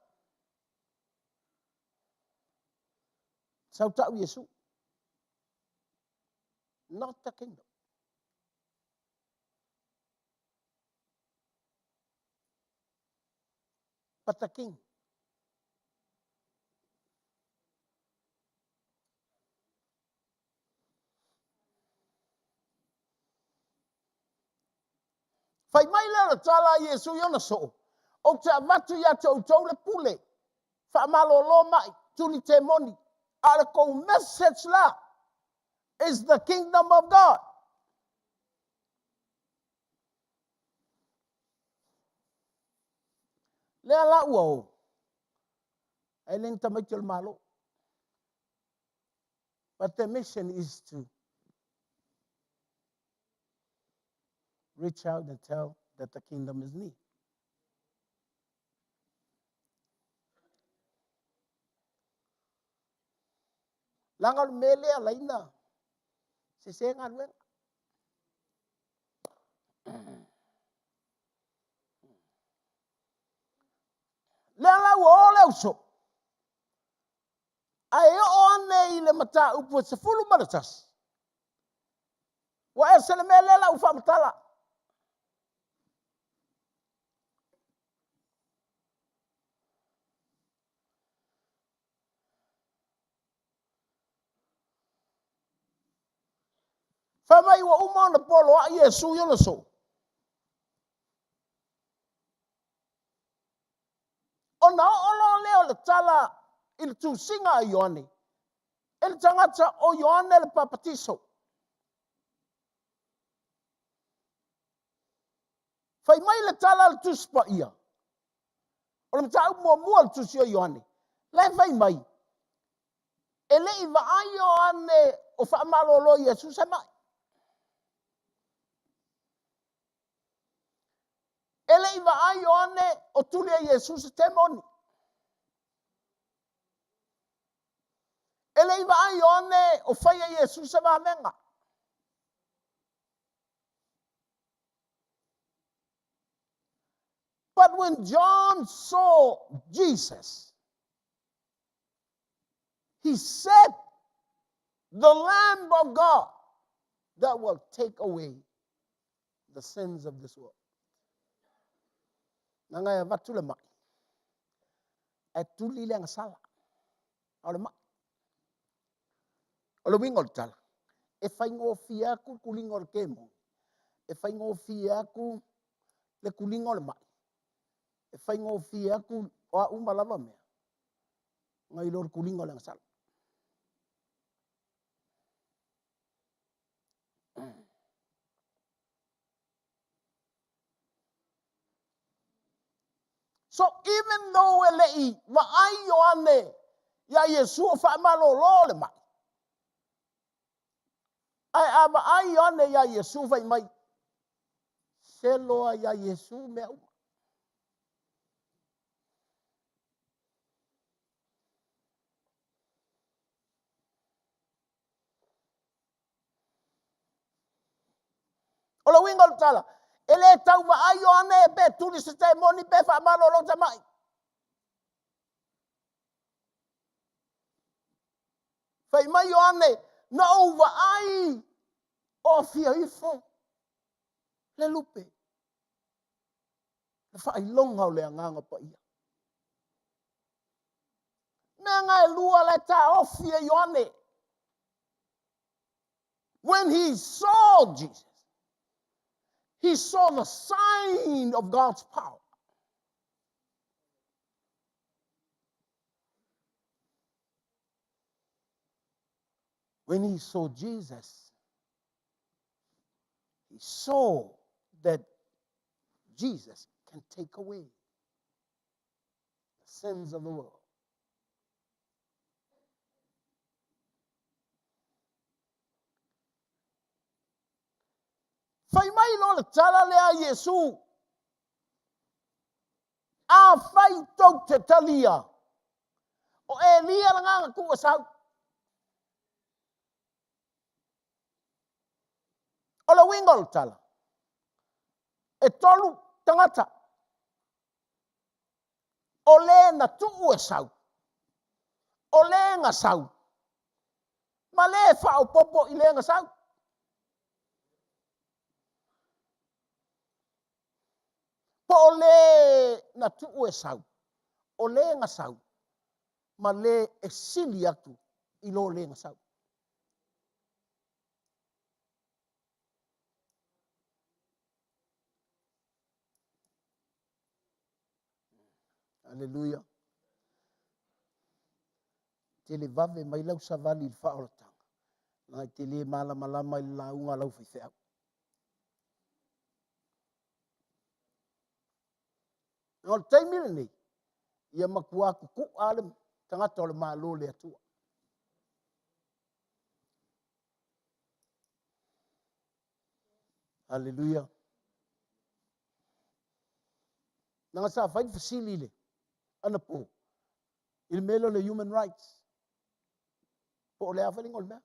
sau tau Iesu. Not the kingdom. But the king. Fai mai lea o le tala a Iesu i ona soo, Ou te avatu ia te outou le pule, faamalolo mai, tuli temoni, a o le kou message la is the kingdom of God. Lea la ua o, ae le ni tamaiti o le Malo. But the mission is to reach out and tell that the kingdom is near. Leaga o le mea lea laina sese galuega. Lea la ua o le uso. Ae oo ane i le mataupu e 11, ua ese le mea lea la ua faamatala. Fai mai ua uma ona poloai Iesu i ona soo. Ona oo loa lea o le tala i le tusiga a Ioane, e le tagata o Ioane le Papatiso. Fai mai le tala a le Tusi Paia, o le mataupu muamua o le tusi o Ioane, la e fai mai, e le i vaai Ioane o faamalolo Iesu se mai. E le i vaai Ioane o tuli e Iesu se temoni. E le i vaai Ioane o fai e Iesu se vavega. But when John saw Jesus, he said, The Lamb of God that will take away the sins of this world. Leaga e avatu le mai, ae tuli le agasala. A o le mai. O le uiga o le tala, e faigofie atu le tuliga o le kemoni, e faigofie atu le tuliga o le mai, e faigofie atu o a uma lava mea, nai lo le tuliga o le agasala. So even though e le i vaai Ioane iā Iesu o faamalolo le mai, ae a vaai Ioane iā Iesu fai mai, selo a iā Iesu mea uma. O le uiga o le tala, e le tau vaai Ioane pe tuli se temoni pe faamalolo se mai. Fai mai Ioane, na ou vaai o afia ifo le lupe, le faailoga o le Agaga Paia. Mea na e lua la e taofi e Ioane. When he saw Jesus, he saw the sign of God's power. When he saw Jesus, he saw that Jesus can take away the sins of the world. Fai mai loa le tala lea a Iesu, Afai tou te talia, o Elia lena na tuu e sau. O le uiga o le tala, e tolu tagata o le na tuu e sau, o le na sau, ma le faaopoopo i le na sau. Po o le na tuu e sau, o le na sau, ma le e sili atu i lo le na sau. Aleluia. Tele vave mai lau savali i le faaolataga, leaga e te le malamalama i le lauga a lau faifeau. O le taimi lenei, ia matua tutu'a le tagata o le Malo o le Atua. Aleluia. Leaga sa fai le fesili i le anapo i le mea lea o le human rights. Po o le a foi le igoa o le mea.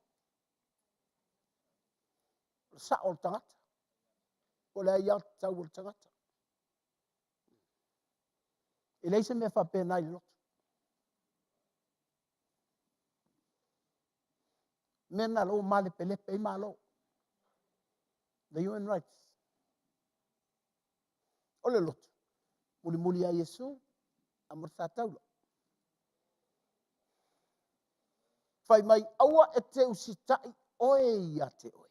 O le sao o le tagata. Po o le aiatatau o le tagata. E leai se mea faapena i le lotu. Mea na ua malepelepe ai Malo. The human rights. O le lotu, mulimuli ia Iesu, a mo le taula. Fai mai, aua e te usitai oe ia te oe.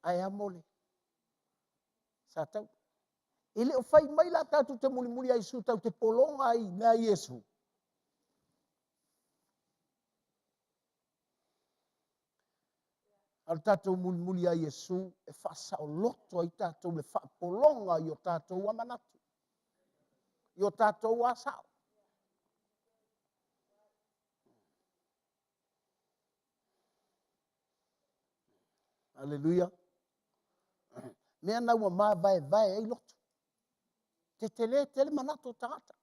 Ae amo le sa tau. E le o fai mai la tatou te mulimuli ia Iesu tatou te pologa ai i mea a Iesu. A o le tatou mulimuli ia Iesu e faasaoloto ai tatou le faapologa i o tatou amanatu, i o tatou asao. Aleluia. Mea na ua mavaevae ai loto. Tetele tele manatu o tagata.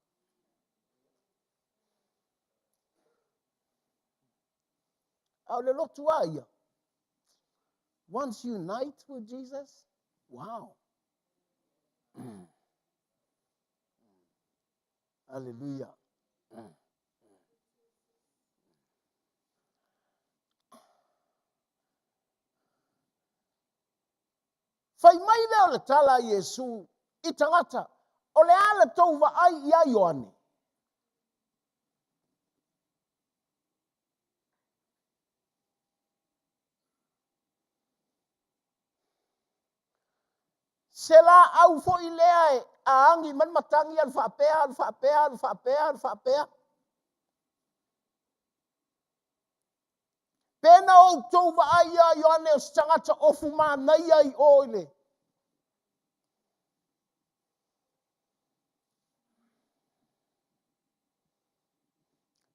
A o le lotu a ia, once unite with Jesus, wow. Aleluia. Fai mai lea o le tala a Iesu i tagata, O le a le tou vaai iā Ioane? Se laau foi lea e a agi mai le matagi alu faapea, alu faapea, alu faapea, alu faapea. Pe na outou vaai ia Ioane o se tagata ofu manaia i o i le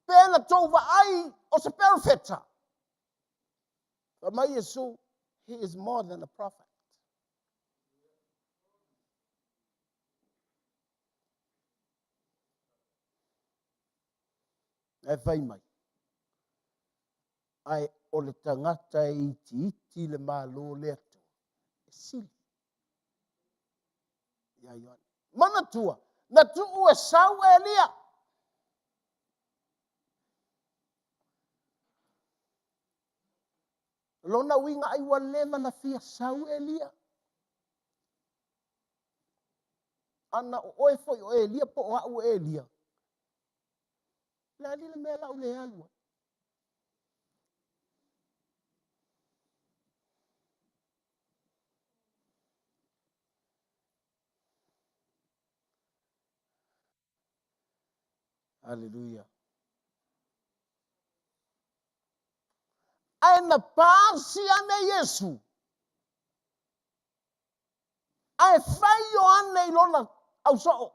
Pe na tou vaai o se perofeta. Fai mai Iesu, he is more than a prophet. Ae fai mai, ae o le tagata e itiiti le Malo o le Atua, e sili ia Ioane. Manatua, na tuu e sau Elia. Lona uiga ai ua leva na fia sau Elia. Ana o oe foi o Elia po o au o Elia, Le a le mea lau le alu ai. Aleluia. Ae na pasi ane Iesu. Ae fai Ioane i lona ausoo.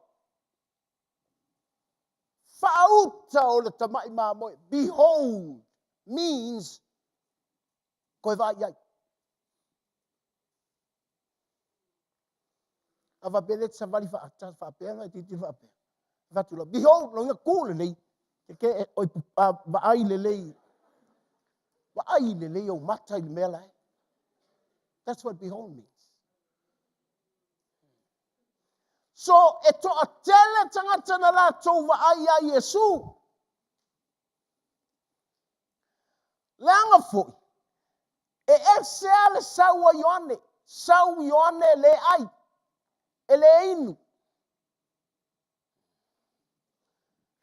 Faauta o le tamai mamoe, behold, means koe vaai i ai. A faapea le savali faapea na tilotilo faapea. Fai atu loa, behold, lona uiga tu lelei, ke ke oi vaai lelei, vaai lelei ou mata i le mea la e. That's what behold means. So, e toatele tagata na latou vaai iā Iesu. Leaga foi, e ese lava le sau a Ioane, sau Ioane e le ai, e le inu.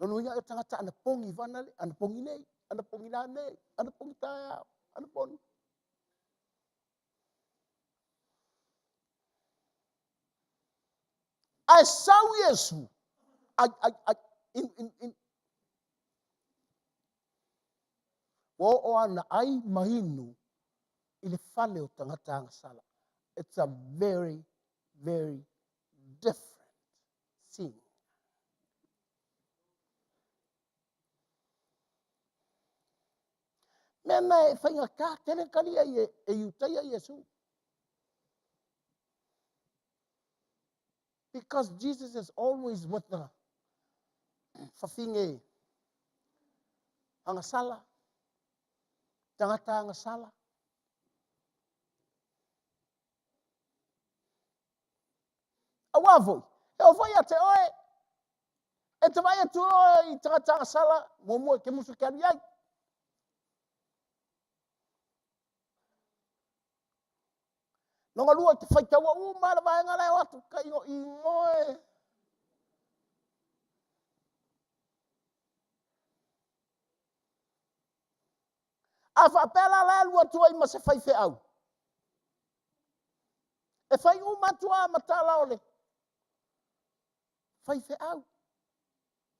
Lona uiga o tagata anapogi vana le, anapogi nei, anapogi nanei, anapogi taeao, anapogi. Ae sau Iesu, ai, ai, ai, inu, inu, inu. Ua oo ana ai ma inu i le fale o tagata agasala. It's a very, very different scene. Mea na e faigata tele kali ai e Iutaia Iesu. Because Jesus is always with the fafine agasala, tagata agasala. Auā foi, e oo foi ia te oe, e te vaai atu oe i tagata agasala, muamua e te musu e te alu i ai. Lona lua, e te faitaua uma le vaega la e o atu, ka ino inoe. A faapea la la e alu atu ai ma se faifeau. E fai uma atu lava ma tala o le faifeau.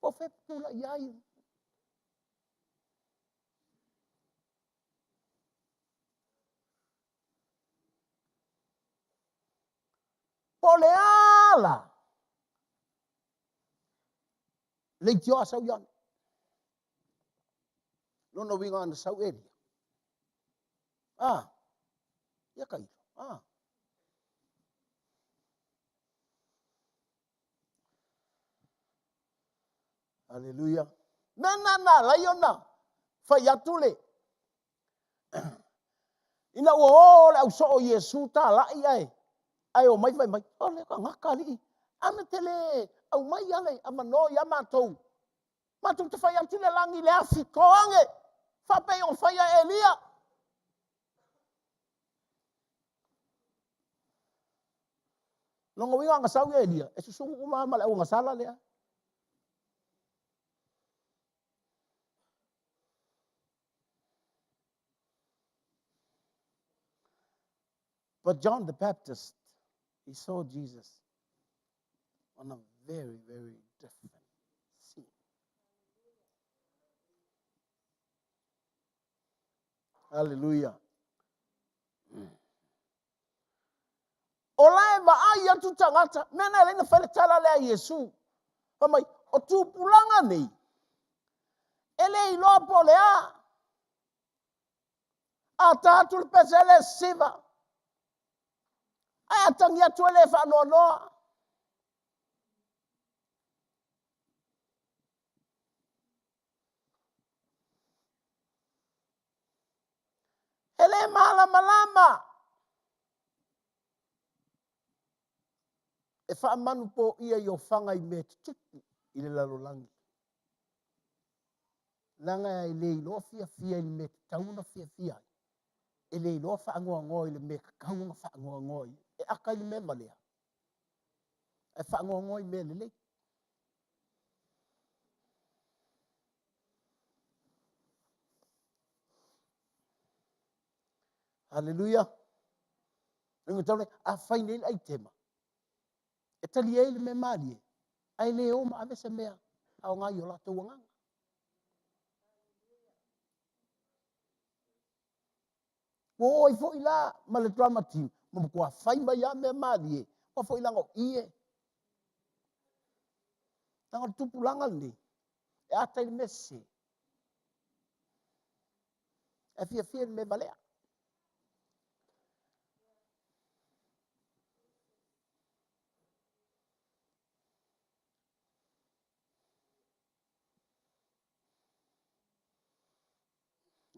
Po o fea e tulai ai. Po o le a la leitioa a sau Ioane. Lona uiga ana sau Elia. Ah, ia ka ilo. Ah. Aleluia. Mea na na alai ona fai atu le ina ua o le ausoo o Iesu talai ae ae omai fai mai, o le tagata alii, ana te le aumai a le avanoa ia matou, matou te fai atu le lagi i le afi, to ane, faapei ona faia e Elia. Lona uiga ana sau Elia, e susunu uma ma le auagasala lea. But John the Baptist, he saw Jesus on a very, very different scene. Hallelujah. O la e vaai atu tagata, mea na e leina fai le tala lea a Iesu. Fai mai, o tupulaga nei, e le iloa po o le a. A ta atu le pese e le sisiva, ae a tagi atu e le faanoanoa. E le malamalama. E faamanupoia i ofaga i mea tutupu i le lalolagi. Leaga e le iloa fiafia i le mea tatau ona fiafia ai. E le iloa faanoanoa i le mea tatau ona faanoanoa i ai. E aka i le mea valea, ae faanoanoa i mea lelei. Haleluia. Uiga tau le, a fai nei le aitema, e tali ai le mea malie, ae le o ma ave se mea aoga i o latou agaga. Ua o ai foi la ma le drama team, ma matua fai mai lava mea malie, ua foi leaga o i e. Leaga o le tupulaga lenei, e ata i le mea sese, ae fiafia i le mea valea.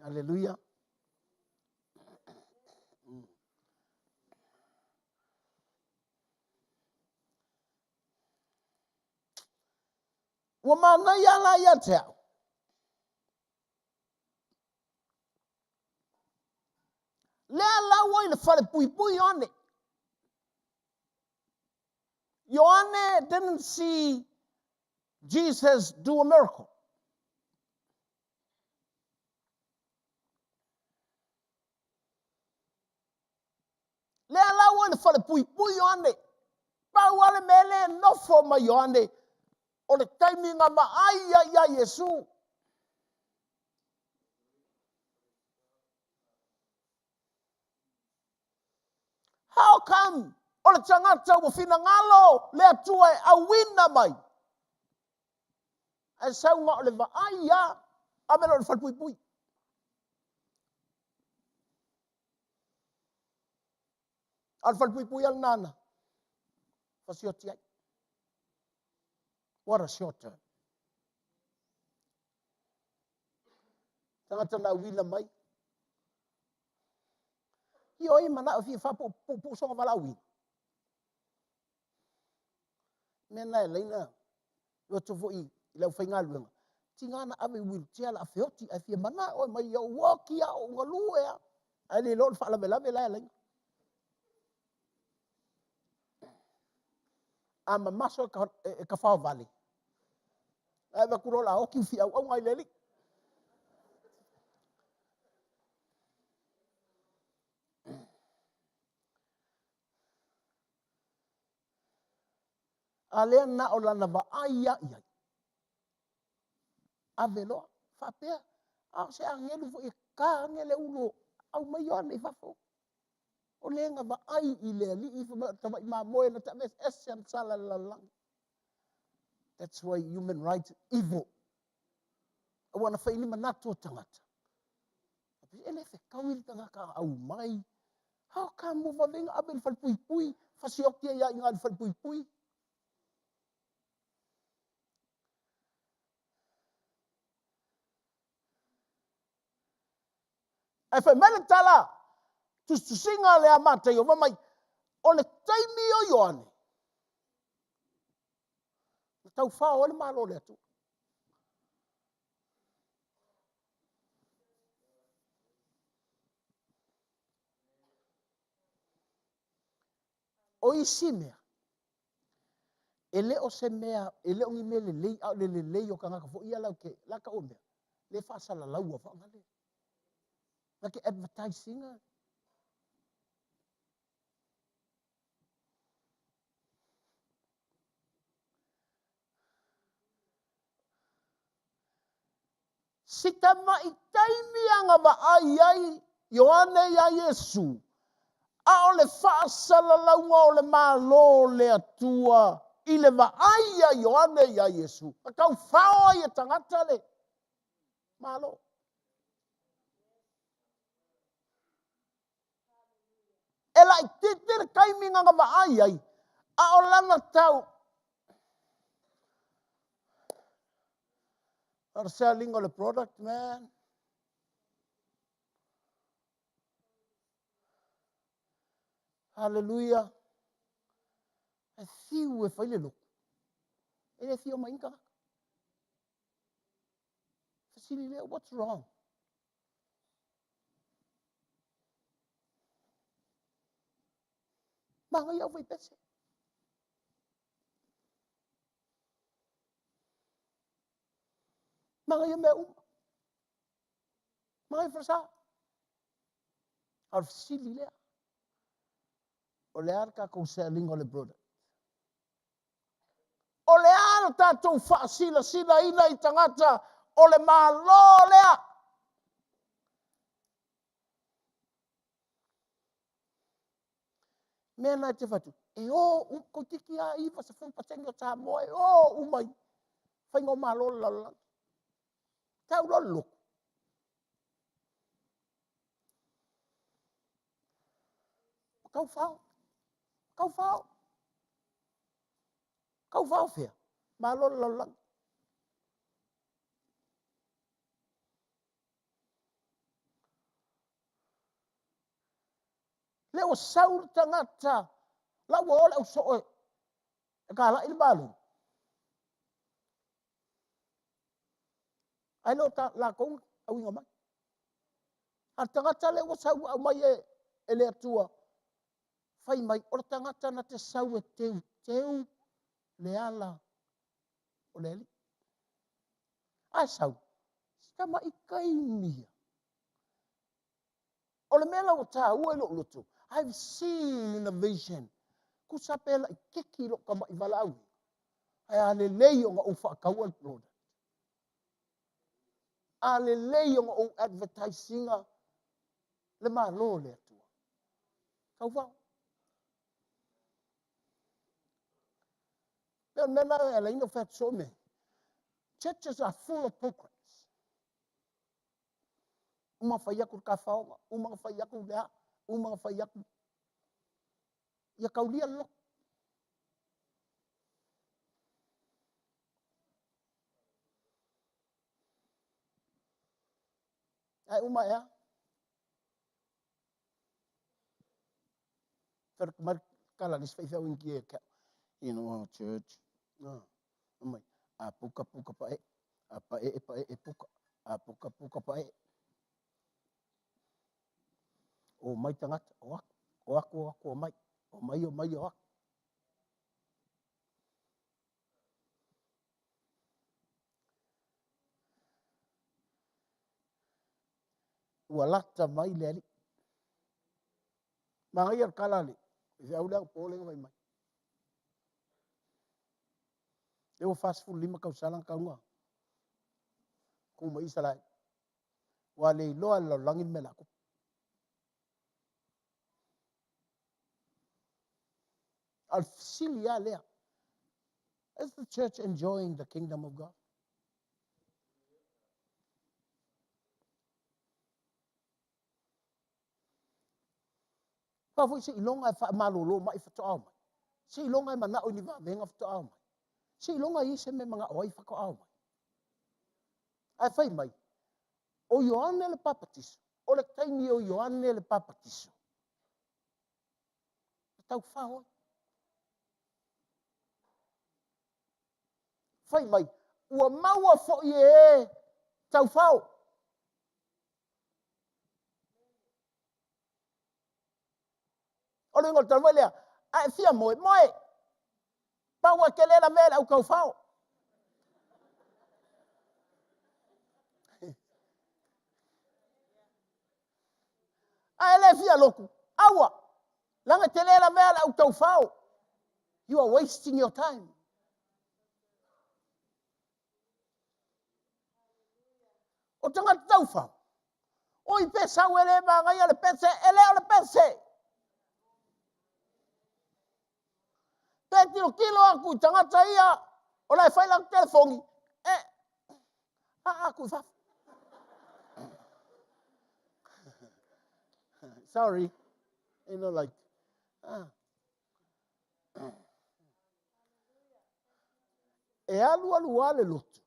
Aleluia. Ua manaia la ia te au. Lea la ua i le falepuipui Ioane. Ioane didn't see Jesus do a miracle. Lea la ua i le falepuipui Ioane. Pau lava le mea lea e nofo mai Ioane, o le taimi na vaai ai ia Iesu. How come o le tagata ua finagalo le Atua e auina mai, ae sau na o le vaai lava, ave loa i le falepuipui. A o le falepuipui lava lena na fasioti ai. What a short term. Tagata na auina mai. Ia o ai e manao e fia faapuupuu sona valaauina. Mea na e laina loto foi i le aufaigaluega. Tiga na ave i wheelchair la a feoti ae fia manao e mai ia ou oki a ou galue a. Ae le iloa o le faalavelave la e alaina. A mamaso e ka faovale. Ae avatu loa o le a oti ufi auauna ai le alii. A lea na o lana vaai lava i ai. Ave loa, faapea, a o se agelu foi e ka ane le ulu aumai Ioane i fafo. O le na vaai i le Alii fai mai o le tamai mamoe na te aveese ana sala i le lalolagi. That's why human rights evil. Aua na fai ni manatu o tagata. E le fetaui le tagata a aumai. How come ua vave ona ave i le falepuipui, fasioti ai lava i ina i le falepuipui. Ae fai mai le tala, tusitusiga lea a Mataio, fai mai, o le taimi o Ioane, na taufao ai le Malo o le Atua. O isi mea, e le o se mea, e le o ni mea lelei, a o le lelei o tagata foi ia latou te, la taua mea, le faasalalaua faagale. Na te advertise ina. Si tamai taimi a na vaai ai Ioane iā Iesu, a o le faasalalauga o le Malo o le Atua i le vaai a Ioane iā Iesu, na taufao ai e tagata le Malo. E laitiiti le taimi na na vaai ai, a o lana tau o le selling o le product, man. Hallelujah. E fiu e fai le lotu. E le fia mai ni tagata. Fesili lea, what's wrong? Manaia au faipese. Manaia mea uma. Manaia falesa. A o le fesili lea, o le a le tatou selling o le product? O le a le tatou faasilasilaina i tagata o le Malo lea? Mea na e te fai atu, e o, toeitiiti lava 90% o Samoa e o uma i faiga o Malo o le lalolagi. Tau loa le lotu. Taufao. Taufao. Taufao fea? Malo le lalolagi. Lea ua sau le tagata, la ua o le ausoo e kalai le malo. Ae le o latou auina mai. A le tagata lea ua sau ua aumai e le Atua, fai mai, o le tagata na te sau e teuteu le ala o le Alii. Ae sau, si tamai taimi ia. O le mea la ua taua i lou loto, I've seen in a vision, tusa pe laitiiti lou tamai valaauina, ae a lelei ona ou faataua le product. A lelei ona ou advertise ina le Malo o le Atua. Tauvao. Pei o le mea lena e ala ai ona fai atu soo mea. Churches are full of programs. Uma fai atu le tafaoga, uma ona fai atu le a, uma ona fai atu. Ia taulia le loto. Ae uma ea. Fai mai tala le isi faifeau Initia ia te au. You know, our church. Ah, mai, a puka puka pae'e, a pae'e pae'e puka, a puka puka pae'e. O mai tagata, o aku, o aku, o aku, o mai, o mai, o mai, o aku. Ua lata mai le Alii. Manaia le tala a le feau lea po lea na fai mai. Lea ua 45 tausaga talu ona tu mai Isaraelu. Ua le iloa e le lalolagi le mea o le a tupu. A o le fesili lava lea, is the church enjoying the kingdom of God? Aua foi seiloga e faamalolo mai faatoa omai. Seiloga e manao i ni vavega faatoa omai. Seiloga e i ai se mea e manao ai faatoa omai. Ae fai mai, o Ioane le Papatiso, o le taimi o Ioane le Papatiso, na taufao ai. Fai mai, ua maua foi e e taufao. O le uiga o le tala foi lea, a e fia moe, moe. Pau e te le lavea i le au taufao. A e le fia lotu, aua, leaga e te le lavea i le au taufao. You are wasting your time. O tagata taufao, oi pe sau e le manaia le pese, e le o le pese. Pe tilotilo atu i tagata ia, o la e fai lana telefoni, e aa atu i fafo. Sorry. You know, like, ah. E alu alu lava le lotu,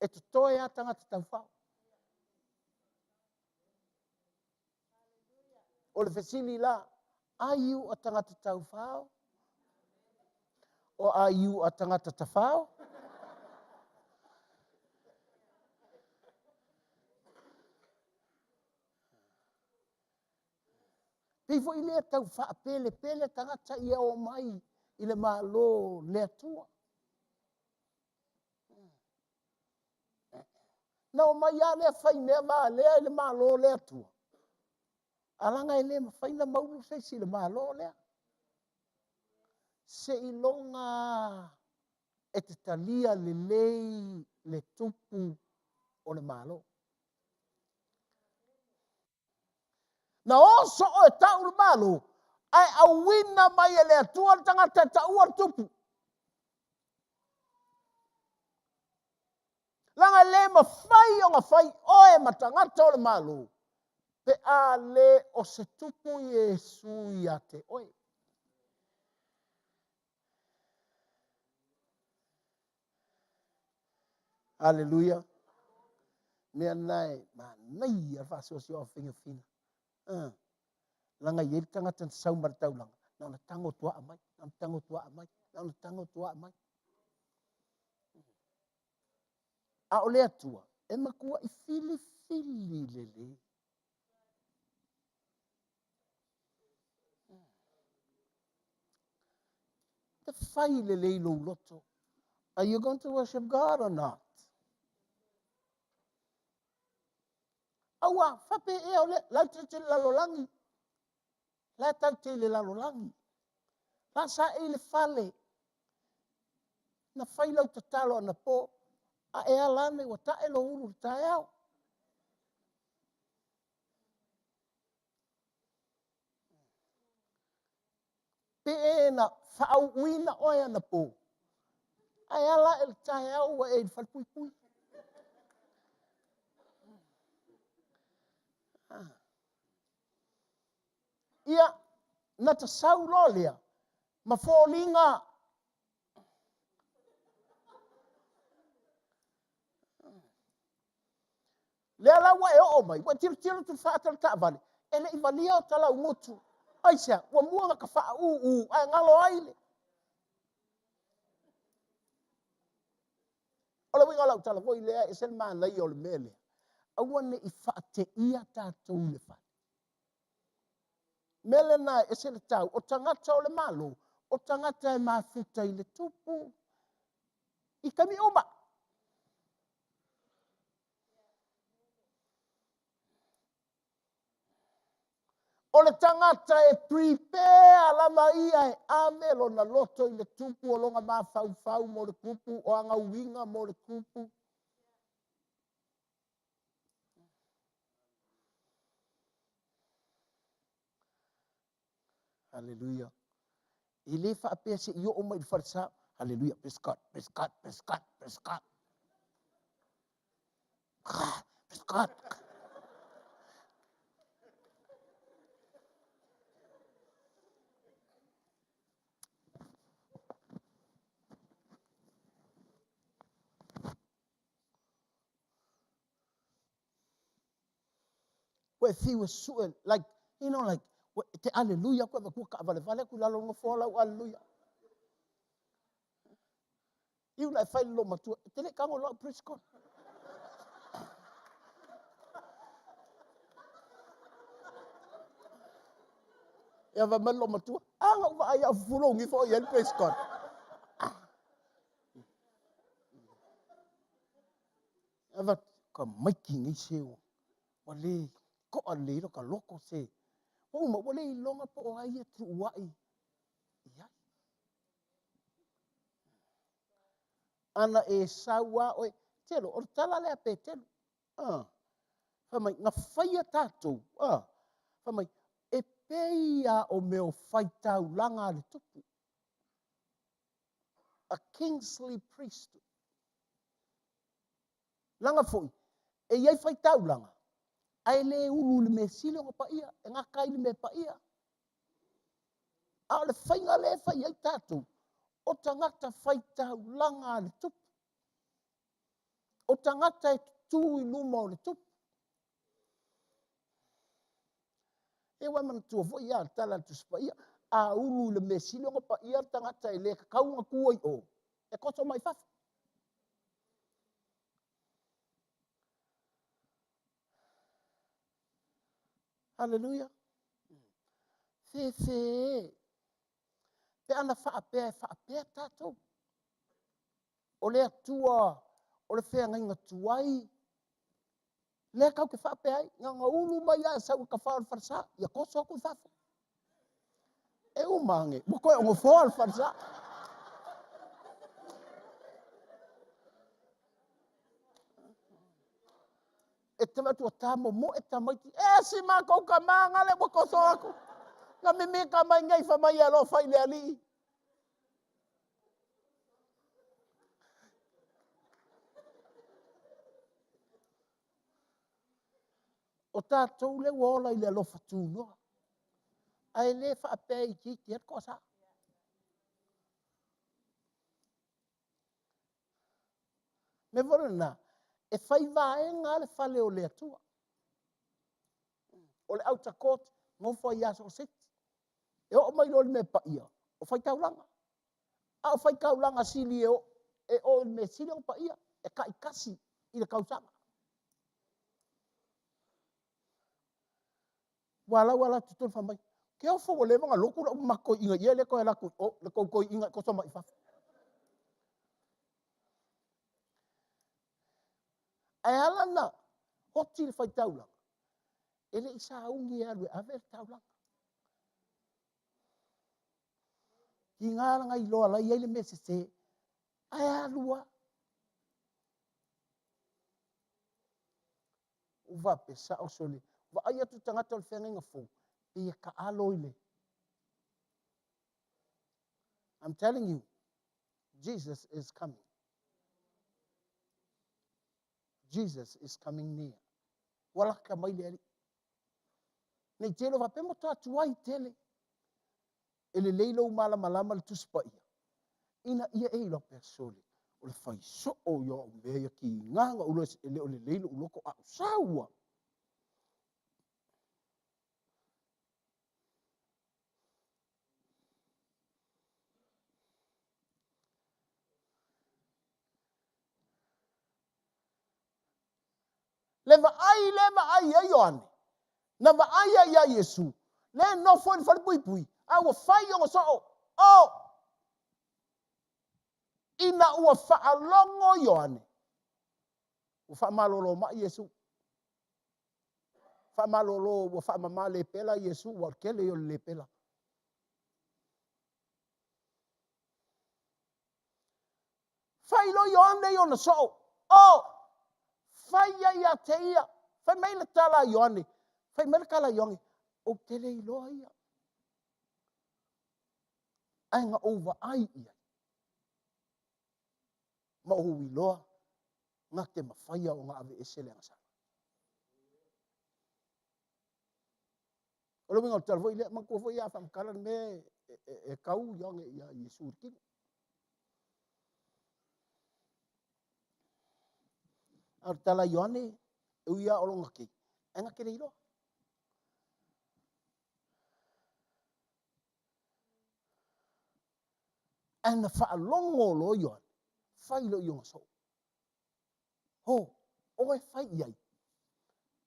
e totoe lava tagata taufao. O le fesili la, are you a tagata taufao? Or are you a tagata tafao? Pei foi lea tau faapelepele tagata ia omai i le Malo le Atua. Na omai lava lea fai mea valea i le Malo le Atua. A laga e le mafai ona maulu se isi i le Malo lea. Seiloga e te talia lelei le tupu o le Malo. Na o soo e tau le Malo, ae auina mai e le Atua le tagata e taua le tupu. Leaga e le mafai ona fai oe ma tagata o le Malo pe a le o se tupu Iesu ia te oe. Aleluia. Mea na e manaia le faasoasoa o figafina. Leaga e i ai le tagata na sau ma le taulaga, na ona tago tuaa mai, na ona tago tuaa mai, na ona tago tuaa mai. A o le Atua, e matuai filifili lelei. Te fai lelei lou loto. Are you going to worship God or not? Aua, fape ea o le, lau te te lalolagi. La tau te le lalolagi. La sa e le fale. Na fai lau tatalo anapo, a e ala ane ua tae lou ulu i le taeao. Pe e na faauuina oe anapo, ae ala ae i le taeao ua e i le falepuipui. Ah. Ia, na ta sau loa lea, ma foliga Lea la ua e oo mai, ua e tilotilo atu i le faata o le taavale, e le i valia o ta laugutu. Aisea? Ua mua ona ta faaūū ae galo ai le... O le uiga o lau tala foi lea, e ese le manaia o le mea lea. Aua ne i faateia tatou i le fale. Mea lena e ese le tau, o tagata o le Malo, o tagata e mafuta i le tupu i taimi uma. O le tagata e prepare lava ia e ave lona loto i le tupu o lona mafaufau mo le tupu, o ana uiga mo le tupu. Hallelujah. E le faapea se i oo mai i le falesa. Hallelujah. Praise God, praise God, praise God, praise God. Praise God. Ua e fiu e sue, like, you know, like, ua e te aleluia aku e avatua kaavalevale atu i lalo o le nofoa lau aleluia. Iu na e fai le loomatua, e te le i tago lau praise God. Ia fai mai le loomatua, a na ou vaai au fufulo ugifo o i ai le praise God. Avatu, ka maiki nei se ua, ua le to'a lelei lo ka loto se. Ua uma, ua le iloga po o ai e tuua'i i ai. Ana e sau a oe, telo, o le tala lea a Petelu. Ah, fai mai, na faia tatou, ah, fai mai, e pei a o mea o faitaulaga a le tupu. A kingly priesthood. Leaga foi, e i ai faitaulaga, ae le ulu i le mea sili ona paia, e gata ai i le mea paia. A o le faiga lea e fai ai tatou, o tagata faitaulaga a le tupu. O tagata e tutu i luma o le tupu. E ua e manatua foi ia le tala a le Tusi Paia, a ulu i le mea sili ona paia le tagata e le tatau ona tu ai i o, e toso mai fafo. Haleluia. Fefe e. Pe ana faapea e faapea tatou. O le Atua o le feagaiga tuai, lea tatou te faapea ai, na ona ulu mai lava e sau i le tafao o le falesa, ia toso atu i fafo. E uma ane, ua toe onofoa le falesa. E te vaai atu ua tamomoe tamaiti, e si matou tama gale ua toso atu. Na mimita mai nei fai mai e alofa i le alii. O tatou lea ua ola i le alofa tunoa, ae le faapea e itiiti ai le toasa. Mea foi lena, e fai vaega lava le fale o le Atua. O le outer court, nofo ai lava so o se isi. E oo mai loa i le mea paia, o faitaulaga. A o faitaulaga sili e o, e o i le mea sili ona paia, e taitasi i le tausaga. Ua lau ala atu tonu fai mai, ke ofo ua leva ona lotu lau matou toeaina ia le toe alu atu i o, le tou toeaina e toso mai i fafo. Ae ala na oti le faitaulaga, e le i sauni e alu e ave le taulaga. Tiga la na iloa la i ai le mea sese, ae alu lava. Ua faapea, sao sole, vaai atu le tagata o le feagaiga fou, pei e taalo i le... I'm telling you, Jesus is coming. Jesus is coming near. Ua lata mai le Alii. Nei tele o faapea matua tuai tele. E lelei lou malamalama le Tusi Paia, ina ia e iloa pea, sole, o le fai soo ia o au mea ia tiga na ou iloa e le o lelei lou loto a o sau a. Le vaai le vaai ai Ioane, na vaai ai ia Iesu, lea e nofo i le falepuipui, a ua fai ona soo, o! Ina ua faalogo Ioane, ua faamalolo mai Iesu. Faamalolo ua faamama lepela Iesu ua o le tele ia o le lepela. Fai loa Ioane i ona soo, O! Fai ai ia te ia. Fai mai le tala a Ioane, fai mai le tala a Ioane, Ou te le iloa ia. Ae na ou vaai i ai, ma ou iloa na te mafaia ona aveese le agasala. O le uiga o le tala foi lea, manatua foi a faamatala le mea e tau Ioane ia Iesu i le tino. A o le tala a Ioane, e ui lava o lona keiki, ae na te le iloa. Ae na faalogo loa Ioane, fai loa i ona soo. Ho, oe fai i ai,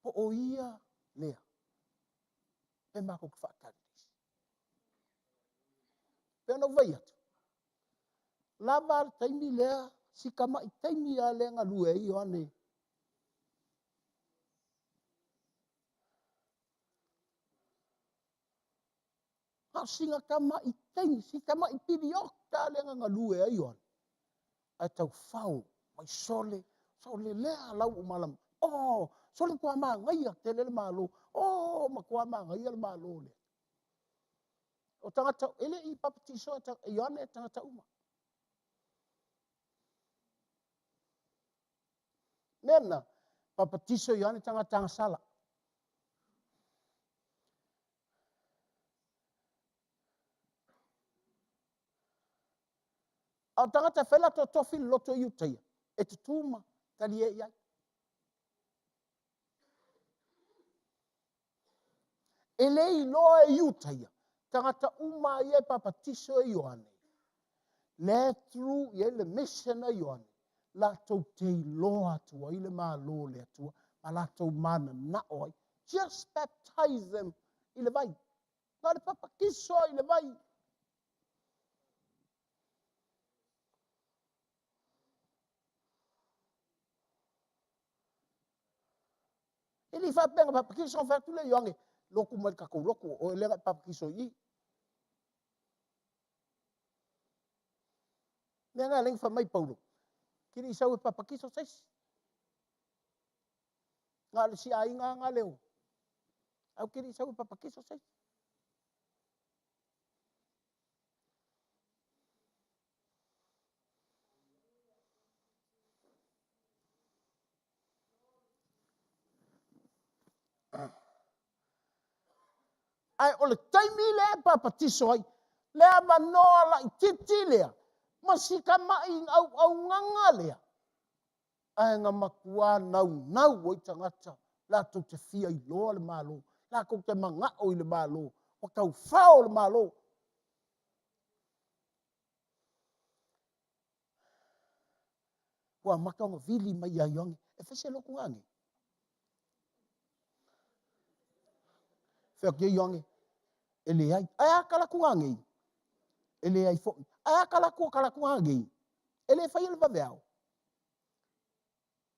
po o ia lea, pe matou te faatali i le isi. Pei ona ou fai atu, lava le taimi lea, si tamai taimi lava lea e galue ai Ioane. Na o sina tamai taimi, si tamai piliota lea na galue ai Ioane, ae taufao mai sole, sole lea lau ua malama. Oh, sole matua manaia tele le Malo. Oh, matua manaia le Malo lea. O tagata, e le i papatisoa e Ioane tagata uma. Mea na, papatiso Ioane tagata agasala. A o tagata e fai latou tofi loloto i Iutaia, e tutu ma talie i ai. E le iloa e Iutaia, tagata uma ia e papatiso e Ioane, lea e through i ai le mission a Ioane, latou te iloa atu ai le Malo o le Atua ma latou mananao ai. Just baptize them i le vai. Na o le papatiso i le vai. E le i faapea na papatiso, ona fai atu lea o Ioane, lotu mai i le tatou lotu, o oe lea na e papatiso i i. Mea na e ala ai ona fai mai Paulo, e te le i sau e papatiso se isi. Na o le isi aiga lava na leo, ae ou te le i sau e papatiso se isi. Ae o le taimi lea e papatiso ai, le avanoa laititi lea, ma si tamai auaunaga lea, ae na matua naunau ai tagata latou te fia iloa le Malo, latou te manao i le Malo, ua taufao le Malo. Ua amata ona vili mai ia Ioane, e fai se lotu nanei? Fai atu ai Ioane, e leai. Ae a talaatu nanei? E leai foi. Ae a talaatu o talaatu nanei? E le faia le vaveao.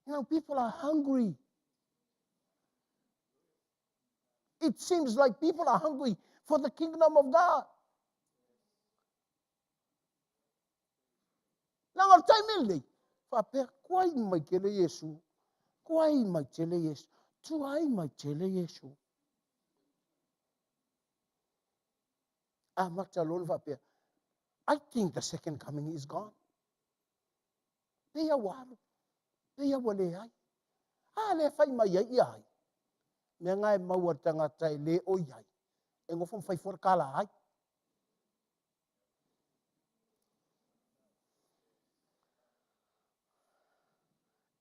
You know, people are hungry. It seems like people are hungry for the kingdom of God. Leaga o le taimi lenei, faapea, tuai mai tele Iesu, tuai mai tele Iesu, tuai mai tele Iesu. Amata loa ona faapea, I think the second coming is gone. Pei lava ua alu, pei lava ua leai. A lea e fai mai ai ia ai. Mea na e maua e le tagata e le o i ai, e nofo ma fai fua le tala ai.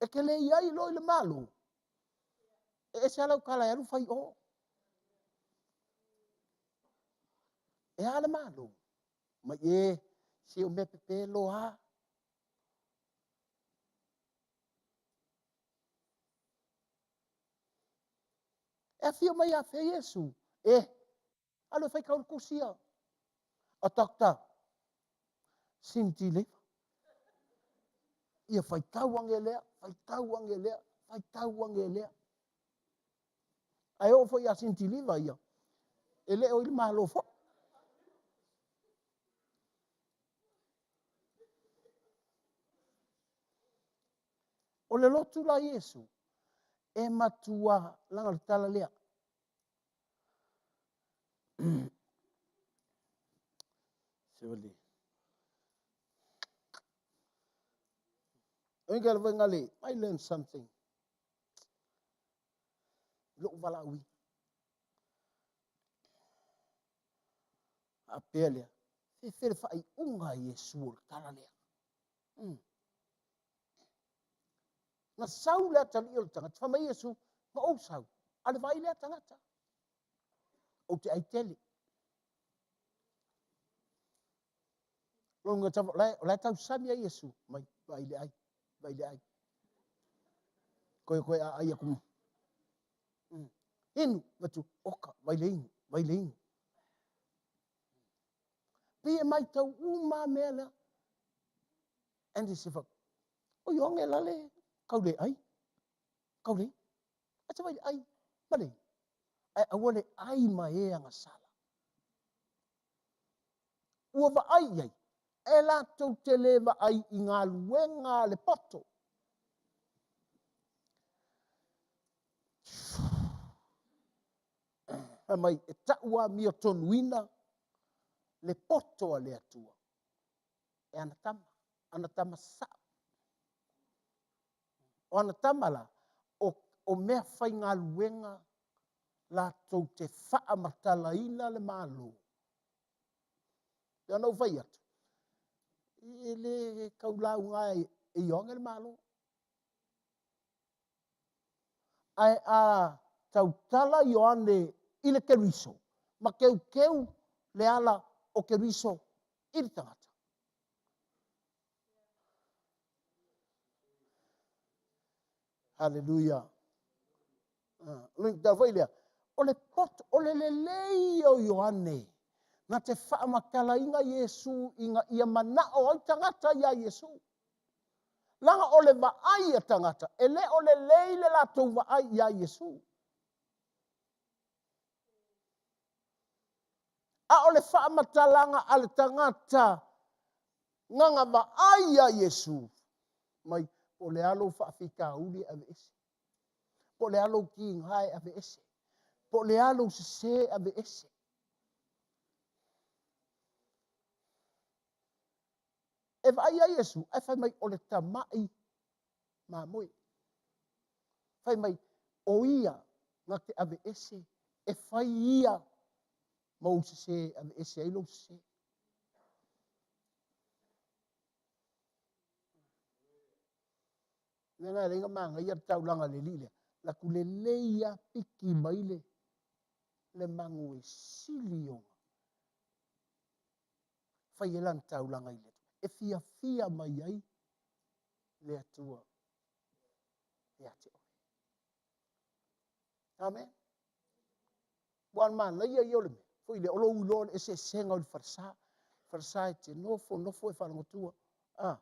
E te le i ai loa i le Malo, e ese lava lau tala e alu fai i o. E a le Malo? Mai e, se o mea pepelo lava. E afio mai afea Iesu? E, Alu e faitau le tusi a Doctor Cindy Leiva. Ia faitau ane lea, faitau ane lea, faitau ane lea. Ae oo foi ia Sinitiliva ia, e le o i le Malo foi. O le lotu la Iesu, e matua laga o le tala lea. I learned something. Lou valaauina. Faapea lea, fefe le faaiuga a Iesu o le tala lea. Na sau le atalii o le tagata, fai mai Iesu, na ou sau, a le vaai lea tagata. Ou te ai tele. Longa tava, o la e tausami ai Iesu, mai, vaai le ai, vaai le ai. Koe koe a ai aku. Inu, vatu, oka, vai le inu, vai le inu. Pei e matau uma mea lea. And he said, o Ioane la le kau le ai, kau le, a te vai le ai, ma le, ai aua le ai ma e agasala. Ua vaai i ai, e latou te le vaai i galuega a le poto. Fai mai, e tau amiotonuina le poto a le Atua e ana tama, ana tama sao. O ana tama la, o mea faigaluega latou te faamatalaina le Malo. Pei ona ou fai atu, e le tau lauga e Ioane le Malo. Ae a tautala Ioane i le Keriso, ma keukeu le ala o Keriso i le tagata. Haleluia. O le foi lea, o le poto, o le lelei o Ioane, na te faamatalaina Iesu ina ia manao ai tagata ia Iesu. Laga o le vaai a tagata, e le o lelei le latou vaai ia Iesu. A o le faamatalaga a le tagata nganga vaai ia Iesu, mai po le a lou faafitauli e aveese, po le a lou kiga e aveese, po le a lou sese e aveese. E vaai ia Iesu, ae fai mai o le tamai mamoe. Fai mai, o ia na te aveese, e fai ia ma ou sese e aveese ai lou sese. Mea na e leai na manaia le taulaga a le alii lea. Latou lelei lava piki mai le mago e sili ona fai ai lana taulaga i le Atua. E fiafia mai ai le Atua ia te oe. Amen. Ua o le manaia ia o le mea, foi lea, o lou iloa o le eseesega o le falesa. Falesa e te nofo, nofo e faalogotua. Ah.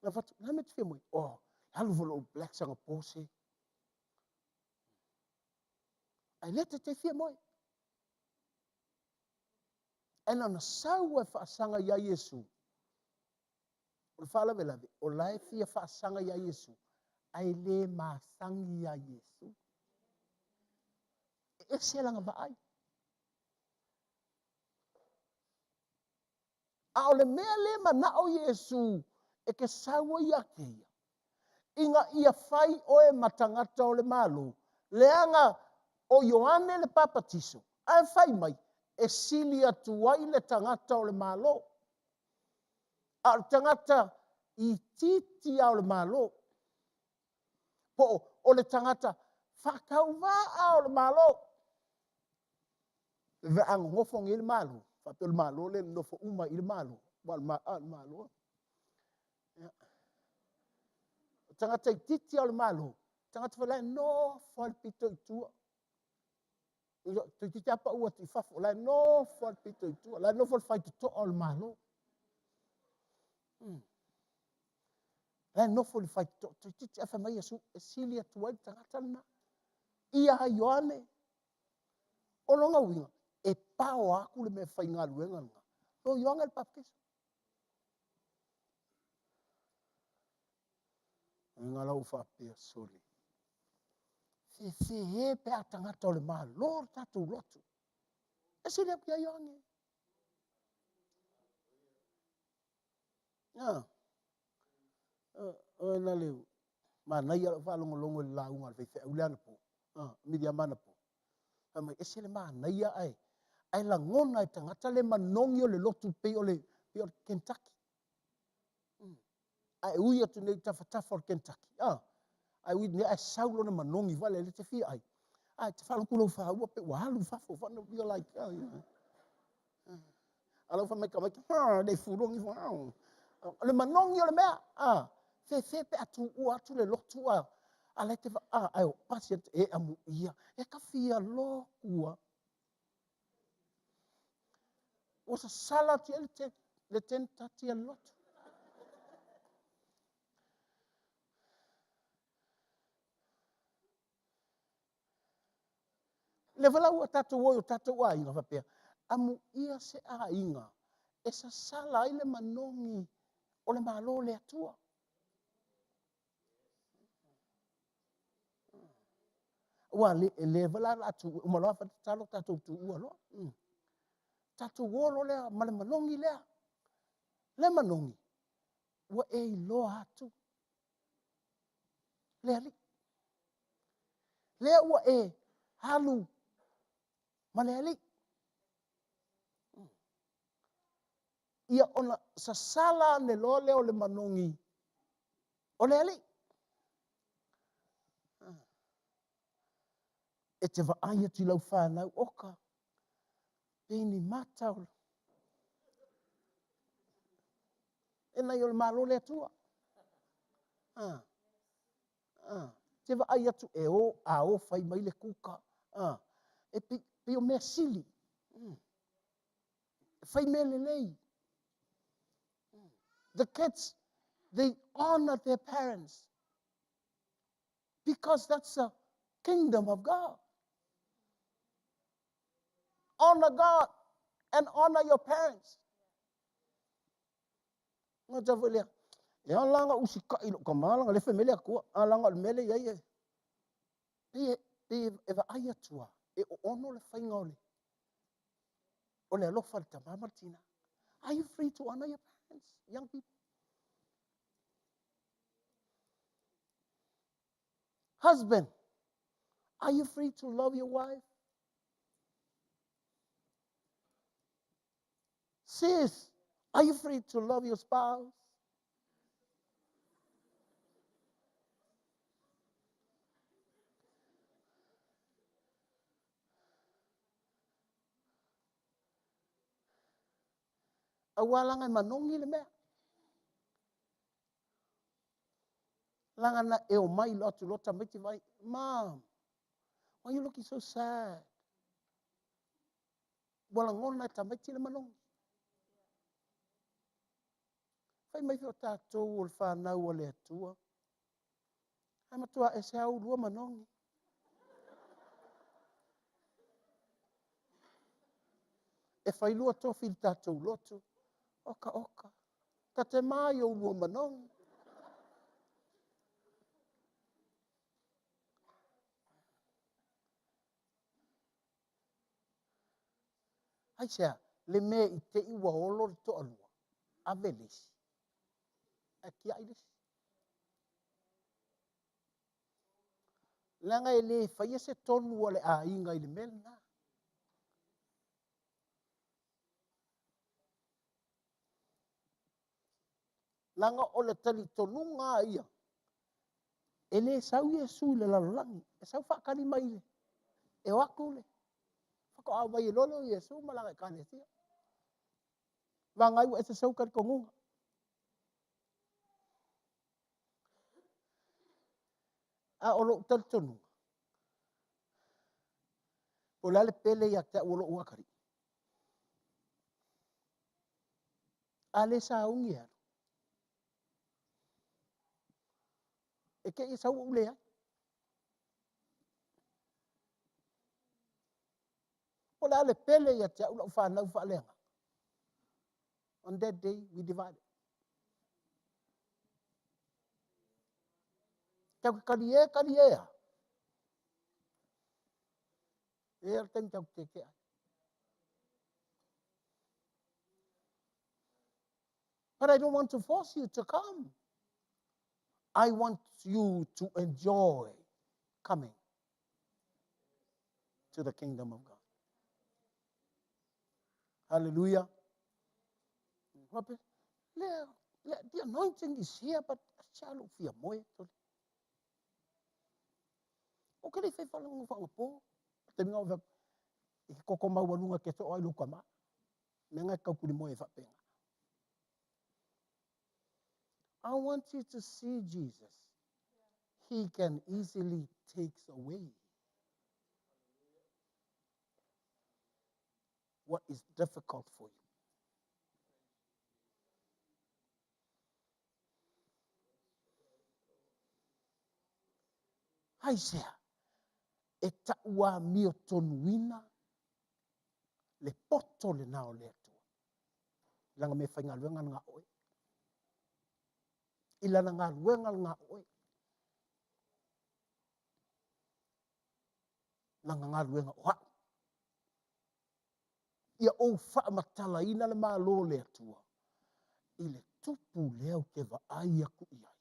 Na fatu, na me te fia moe. Oh, alu fo lou black sanga pose. Ai le te te fia moe. Ae na ona sau e faasaga ia Iesu. O le faalavelave, o la e fia faasaga ia Iesu, ae le masagi ia Iesu. E ese lana vaai. A o le mea le manao Iesu e te sau ai ia te ia, ina ia fai oe ma tagata o le Malo, leaga o Ioane le Papatiso, ae fai mai, e sili atu ai le tagata o le Malo. A o le tagata itiiti a o le Malo, po o le tagata faatauvaa o le Malo. Ve a nonofo nei le Malo, faapea o le Malo le nonofo uma i le Malo, ua o le Malo. O tagata itiiti a o le Malo, tagata foi la e nofo lava le pito i tua. Toeitiiti lava pau atu i fafo, la e nofo lava le pito i tua, la e nofo le faitotoa o le Malo. La e nofo i le faitotoa, toeitiiti ae fai mai Iesu, e sili atu ai le tagata lena ia Ioane. O lona uiga, e pao atu le mea faigaluega lena, o Ioane le Papatiso. Uiga la ua faapea, sole, fefe e pe a tagata o le Malo le tatou lotu. E sili atu ia Ioane. Ah. O na le manaia lau faalogologo i le lauga a le faifeau lea anapo, Miriama anapo. Fai mai, ese le manaia ae, ae lagona e tagata le manogi o le lotu pei o le, pei o le Kentucky. Ae ui atu nei i tafatafa o le Kentucky, ae ui nei ae sau lona manogi foi lea e te fia ai. Ae te faalogo atu lou faua pe ua alu i fafo, you're like, oh, yeah. A lau fai mai tamaiti, ha, le fulogi fo, O le manogi o le mea, a, fefe pe a tuua atu le lotu a, a la e te va, a, ae o pasi atu, e amuia, e ka fia lotu a. Ua sasala atu i ai le 10:30 a le lotu. Lea foi la ua tatou o i o tatou aiga faapea, amuia se aiga e sasala ai le manogi o le Malo o le Atua. Ua le, e le foi la la tu, uma loa fai tatalo tatou tuua loa. Tatou o loa lea ma le manogi lea. Le manogi, ua e iloa atu le Alii. Lea ua e alu ma le Alii. Ia ona sasala ane loa lea o le manogi o le Alii. E te vaai atu i lau fanau, oka, pei ni mata o e nai o le Malo le Atua. Ah. Ah. Te vaai atu e o, a o fai mai le kuka. Ah. E pei, pei o mea sili. Fai mea lelei. The kids, they honor their parents because that's the kingdom of God. Honor God and honor your parents. Gata foi lea. E ala langa usikai lou tama langa le fai mai le Atua, a langa o le mea lea i ai e pei e, e vaai atu a e oono le faiga o le o le alofa i le tama ma le tina. Are you free to honor your parents, young people? Husband, are you free to love your wife? Sis, are you free to love your spouse? Aua langa e manogi le mea. Langa na e o mai lo atu lo tamaiti vai, Mom, why you looking so sad? Ua lagona e tamaiti le manogi. Fai mai foi o tatou o le fanau a le Atua. Ae matua ese lava ulua manogi. E fai lua tofi i le tatou lotu. Oka oka. Tate mai o ulua manogi. Aisea? Le mea i te i ua olo le toalua, ave le isi, ae tiai le isi. Leaga e le faia se tonu a le aiga i le mea lena. Leaga o le talitonuga a ia, e le sau Iesu i le lalolagi, e sau faatali mai le, e o atu le, faatoa aumai loa lea o Iesu ma lana Ekalesia. Vagai ua ese sou talitonuga. A o lou talitonuga, po o le a le pele ia te au o lou atalii, a le sauni e alu. te i sau ou leai. Po o le a le pele ia te au lau fanau faaleagaga. On that day, we divided. Tau ke talie, talie a. E le taimi tau te te ai. But I don't want to force you to come. I want you to enjoy coming to the kingdom of God. Hallelujah. The anointing is here, but sa lou fia moe. O ke le fai whalango whangapo. Te minga o i ke koko maualuga ke to'o ai lou kamā. Mea nga e kaukuli moe e faapenga. I want you to see Jesus. He can easily take away what is difficult for you. Aisea? E tauamiotonuina le poto lena o le Atua. I lana meafaigaluega lena o oe. I lana galuega lena o oe. Lana galuega o au. Ia ou faamatalaina le Malo o le Atua i le tupu lea ou te vaai aku i ai.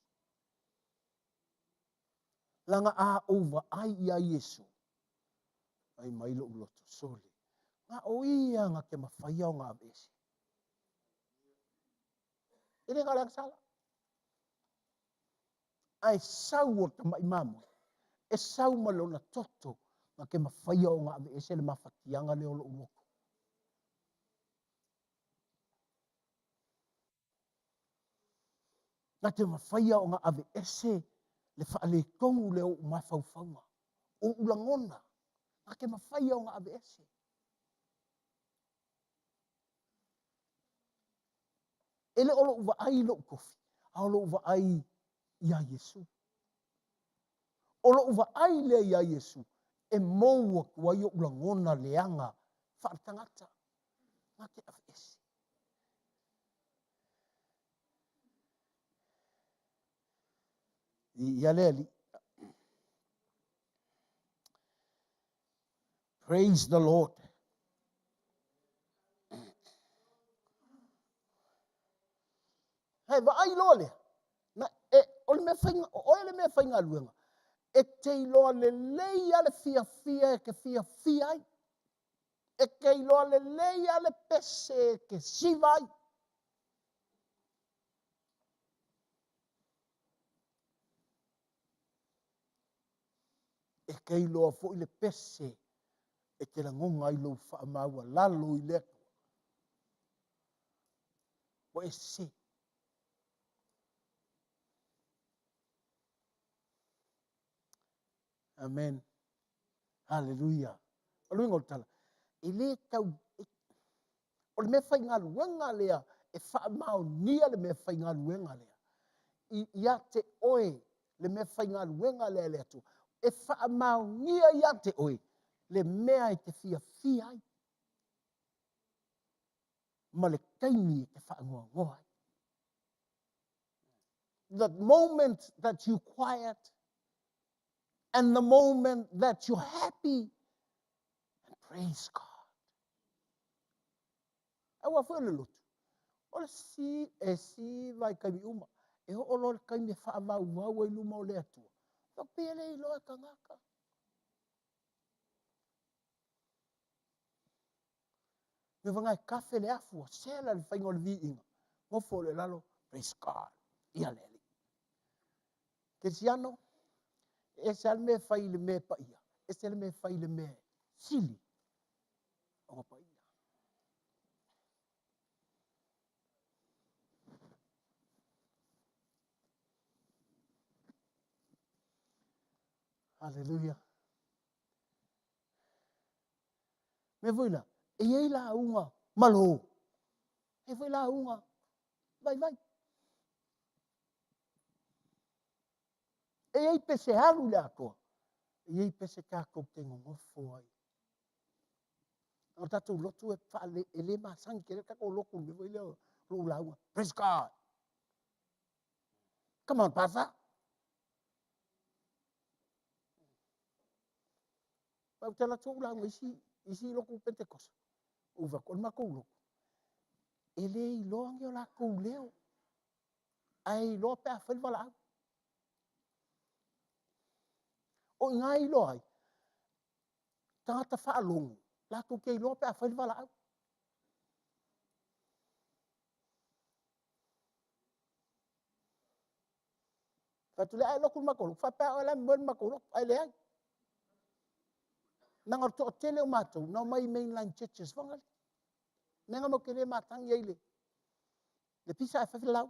Leaga a ou vaai iā Iesu, fai mai loʻu loto, Sole, na o ia na te mafaia ona aveese. E le na o le agasala. Ae sau o le tamaʻi mamoe, e sau ma lona toto na te mafaia ona aveese le mafatiaga lea o loʻu loto. Na te mafaia ona aveese le faaletonu lea o ou mafaufauga, o ou lagona, na te mafaia ona aveese. E le o lou vaai i lou tofi, a o lou vaai iā Iesu. O lou vaai lea iā Iesu, e mou atu ai ou lagona leaga faaletagata, na te aveese. Ia le Alii. Praise the Lord. He vaai loa lea. Na, e, o le mea whainga, o oe le mea whaingaluenga. E te iloa lelei a le fiafia e ke fiafia ai. E te iloa lelei a le pese e ke siva ai. E te iloa foi le pese e te lagona ai lou faamaualalo i le Atua. Ua e sese. Amen. Haleluia. O le uiga o le tala, e le tau, o le meafaigaluega lea e faamaonia le meafaigaluega lea i, ia te oe le meafaigaluega lea e le Atua e faamaonia ia te oe le mea e te fiafia ai ma le taimi e te faanoanoa ai. The moment that you quiet and the moment that you're happy and praise God. Aua foi o le lotu, o le si, e siva i taimi uma, e oo loa i le taimi e faavauvau ai luma o le Atua, faapea e le iloa e tagata. Me wanga e kafe le afu, o sela le whainga o le viiga. Nofo le lalo, praise God, ia le Alii. Kerisiano, e ese lava le mea e fai i le mea e paia, ese le mea e fai i le mea e sili ona paia. Haleluia. Mea foi la, e i ai lauga malo, e i ai foi lauga vaivai. E i ai pese alu i le atoa, e i ai pese tatou te nonofo ai. O tatou lotu e faale, e le masani tele tatou lotu i le mea foi lea o lou lauga, Praise God! Come on, Pastor! Ou te alu atu ou lauga i isi, isi lotu Pentekosa, ou fai atu, o le matou lotu, e le iloa ni o latou leo, ae iloa pe a fai le valaau. O i ina e iloa ai, tagata faalogo, latou te iloa pe a fai le valaau. Fai atu lea, a e lotu i le matou lotu, faapea oe la e moe i le matou lotu, ae leai. Leaga o le toatele o matou, na omai i mainline churches foi lale. Mea na matou te le matagi ai i le pisa ae fai le lau.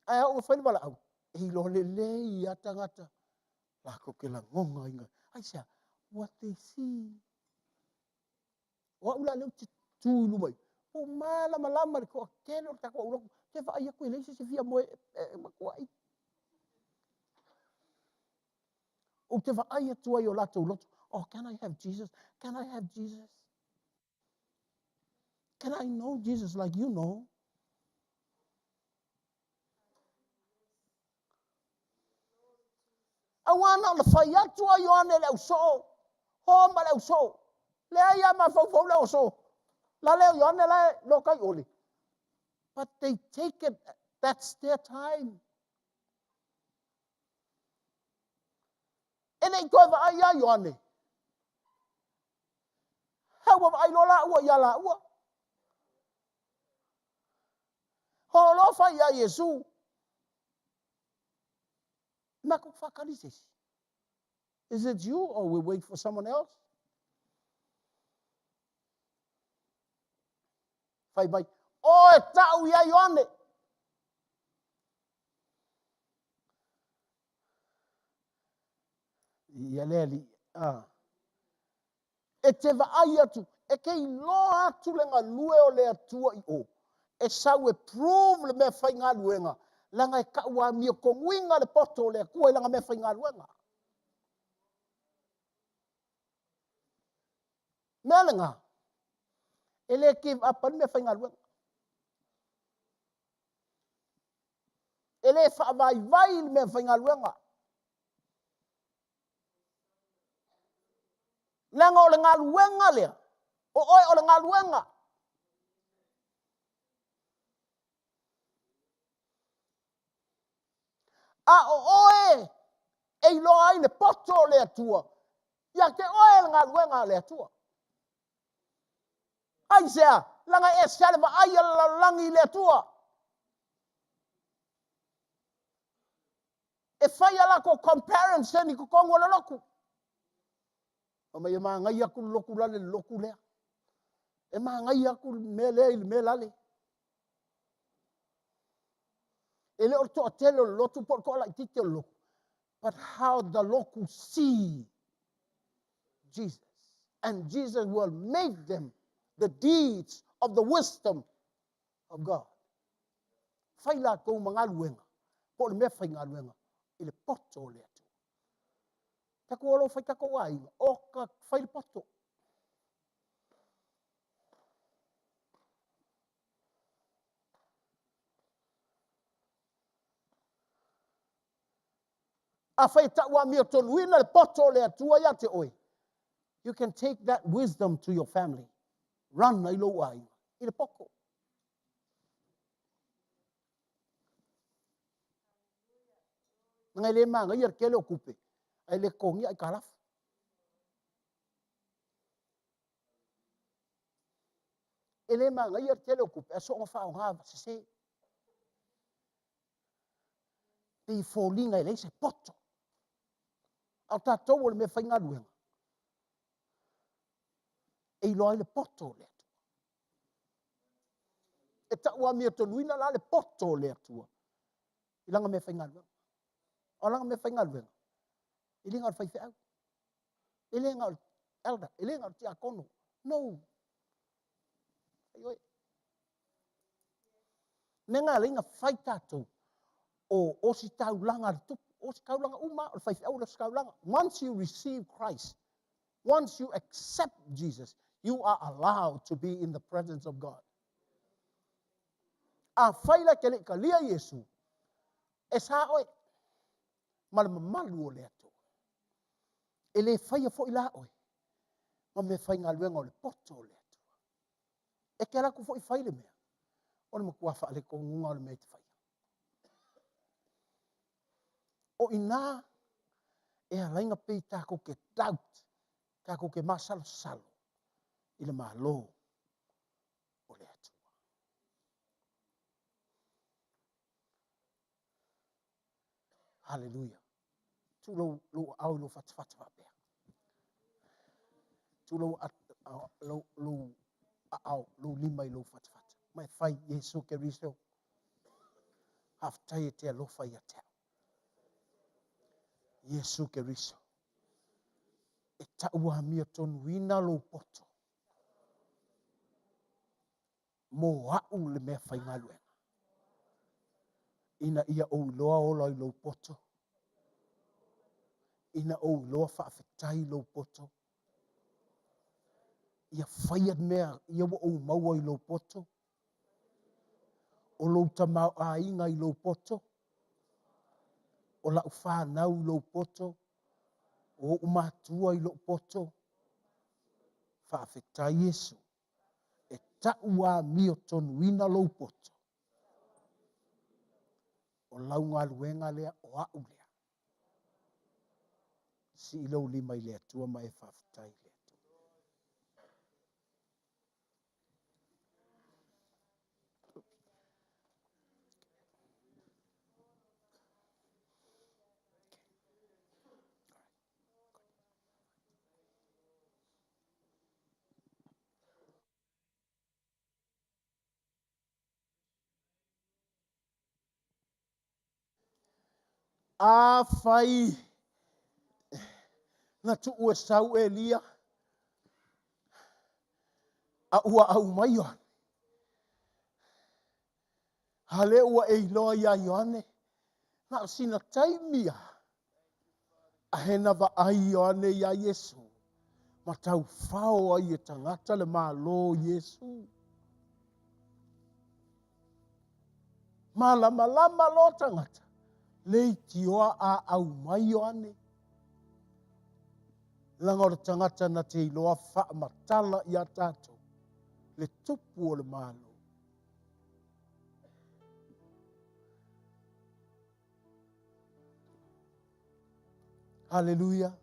Ae a oo ina fai le valaau, e iloa lelei lava tagata latou te lagonaina. Aisea? What they see. O au la lea ou te tu i luma i, ua malamalama le toatele o le tatou aulotu, ou te vaai atu e leai se isi e fia moe, e matuai. Ou te vaai atu ai i o latou loto, oh, can I have Jesus? Can I have Jesus? Can I know Jesus like you know? Auā na ona fai atu a Ioane le ausoo, ho ma le ausoo. Leai a mafaufau le ausoo. La le o Ioane la e lokai ole. But they take it, that's their time. E le i toe vaai ia Ioane. He ua vaai loa laua ia laua. Hoolofa ia Iesu. Matou faatali se isi. Is it you or we wait for someone else? Fai mai, oe tau ia Ioane. Ia le alii. Ah. E te vaai atu, e te iloa atu le galue o le Atua i o, e sau e prove le mea faigaluega, leaga e tau amiotonuina le poto o le Atua i lana mea faigaluega. Mea lena, e le give up ai le mea faigaluega. E le faavaivai le mea faigaluega. Leaga o le galuega lea, o oe o le galuega. A o oe e iloa ai le poto o le Atua, ia te oe le galuega a le Atua. Aisea? Leaga e ese le vaai a le lalolagi i le Atua. E fai a latou comparison i totonu o le lotu. Fai mai e manaia atu le lotu lale i le lotu lea. E manaia atu le mea lea i le mea lale. E le o le toatele o le lotu po o le toalaitiiti o le lotu. But how the lotu see Jesus. And Jesus will make them the deeds of the wisdom of God. Fai latou ma galuega, po o le mea faigaluega i le poto o le Atua. Tatou o lo o fai tatou aiga, o ka fai le poto. Afai e tau amiotonuina le poto o le Atua ia te oe, you can take that wisdom to your family. Run ai lou aiga i le poto. Leaga e le manaia le tele o tupe, ae le totogia aitalafu. E le manaia le tele o tupe, ae soona faaaoga sese. Pei e foliga e leai se poto. A o tatou o le mea faigaluega, e iloa ai le poto o le Atua. E tau amiotonuina la le poto o le Atua i lana mea faigaluega. O lana mea faigaluega, e le na o le faifeau, e le na o le elder, e le na o le tiakono. No. Fai oe. Mea na ala ai ona fai tatou. O ositaulaga a le tupu, o osikaulaga uma lava, o le faifeau o le osikaulaga. Once you receive Christ, once you accept Jesus, you are allowed to be in the presence of God. Afai la e te le i talia Iesu, e sa oe ma le mamalu o le Atua. E le faia foi la oe ma mea faigaluega o le poto o le Atua. E te alu atu foi fai le mea, o le matua faaletonuga o le mea e te faia. O i ina e ala ai ona pei tatou te doubt, tatou te masalosalo i le Malo o le Atua. Haleluia. Tuu lou, lou aao i lou fatafata faapea. Tuu lou, lou, lou aao, lou lima i lou fatafata. Ma e fai, Iesu Keriso, faafetai e te alofa ia te au. Iesu Keriso, e tau amiotonu lou poto mo a'u le mea faigaluega, ina ia ou iloa ola i lou poto, ina ou iloa faafetai i lou poto, ia faia mea ia ua ou maua i lou poto, o lou tamaoaiga i lou poto, o la'u fanau i lou poto, o o'u matua i lo'u poto. Faafetai Iesu e tau amiotonuina lou poto. O lau galuega lea, o a'u lea. Sii lou lima i le Atua ma e faafetai i le Atua. Afai na tuu e sau Elia, a ua aumai Ioane, a lea ua e iloa iā Ioane, na o sina taimi lava, A he na vaai Ioane iā Iesu, ma taufao ai e tagata le Malo o Iesu. Malamalama loa tagata, leitioa a aumai Ioane. Leaga o le tagata na te iloa faamatala iā tatou le tupu o le Malo. Hallelujah.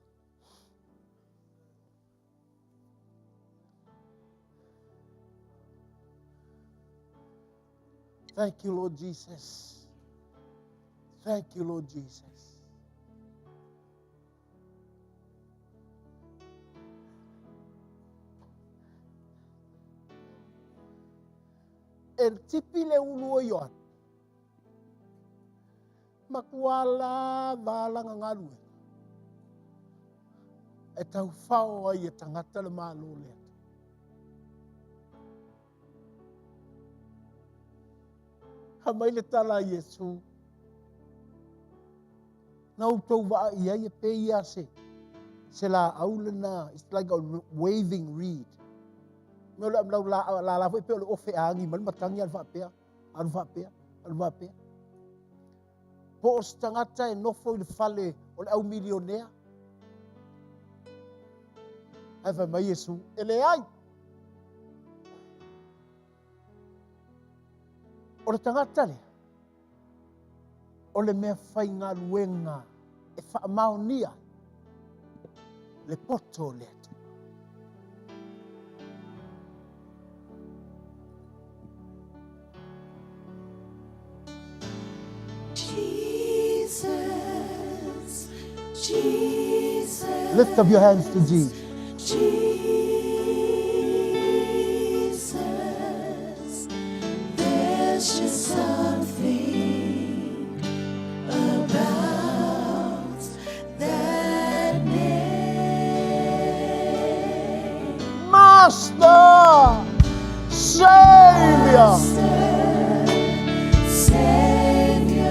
Thank you, Lord Jesus. Thank you, Lord Jesus. E tipi le ulu o Ioane. Matua lava lana galuega e taufao ai e tagata le Malo o le Atua. Aumai le tala a Iesu, Na outou vaai i ai e pei lava se, se laau lena, it's like a waving reed. Mea o le lau lala foi pei o le ofe a agi mai le matagi alu faapea. Alu faapea, alu faapea. Po o se tagata e nofo i le fale o le au milionea. Ae fai mai Iesu, e leai. O le tagata lea, o le mea faigaluega e faamaonia le poto o le Atua. Jesus, Jesus. Lift up your hands to Jesus. Jesus, there's just something about that name. Master, Savior. Master, Savior.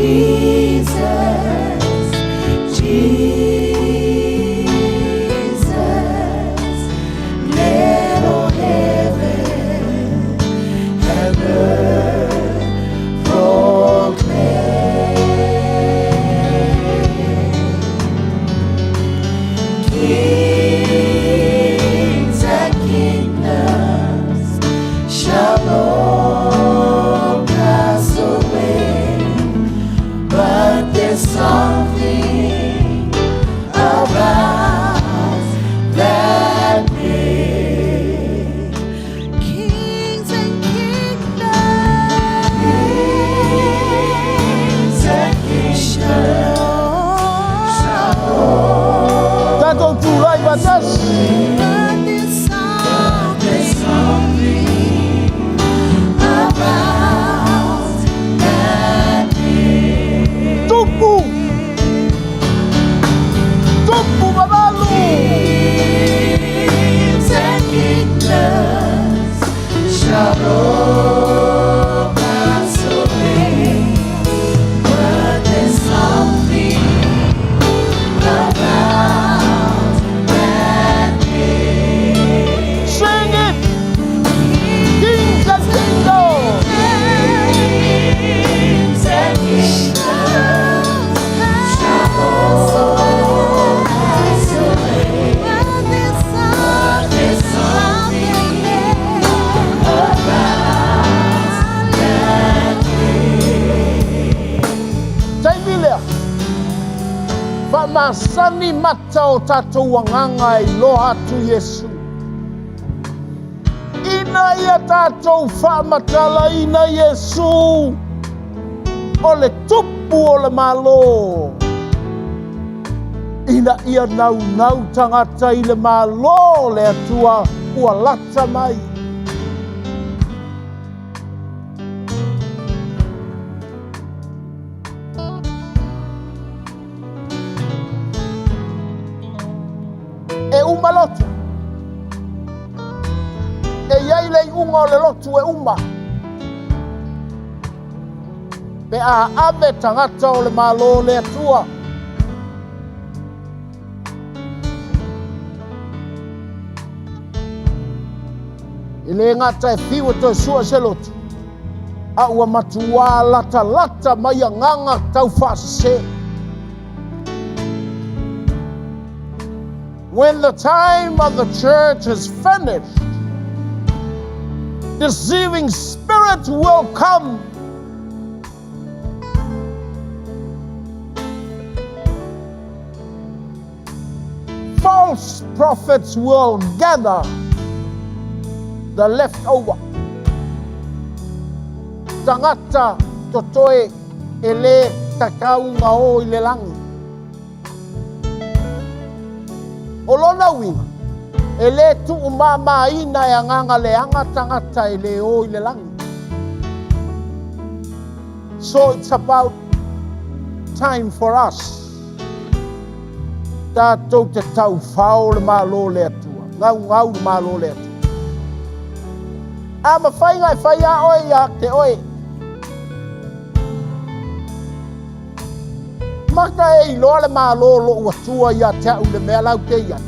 Jesus, Jesus, let all heaven and earth proclaim. Kings and kingdoms shall all pass away, but there's something about that name. Kings and kingdoms Kings and kingdoms shall all Tatou tulai faatasi. but there's something something about that name. Tupu. Tupu mamalu. Kings and kingdoms shall all pass away, but there's something about that name. Sing it. Kings and kingdoms. Kings and kingdoms shall all pass away, but there's but there's something about that name. Taimi lea. Faamasani mata o tatou agaga e iloa atu Iesu. Ina ia tatou faamatalaina Iesu o le tupu o le Malo. Ina ia naunau tagata i le Malo o le Atua ua lata mai. E uma lotu. E iai le iuga o le lotu e uma. Pe a ave tagata o le Malo o le Atua. E le gata e fiu e toe sua se lotu. A ua matuā latalata mai agaga taufaasese. When the time of the church is finished, deceiving spirits will come. False prophets will gather the leftover. Tagata totoe e le tatau ona o i le lagi. O lona uiga, e le tuumamaina e agaga leaga tagata e le o i le lagi. So it's about time for us. Tatou te taufao le Malo o le Atua. Gaugau le Malo o le Atua. A mafai ona e fai a oe ia te oe. Maka e iloa le Malo o lou Atua ia te au le mea lau te iai.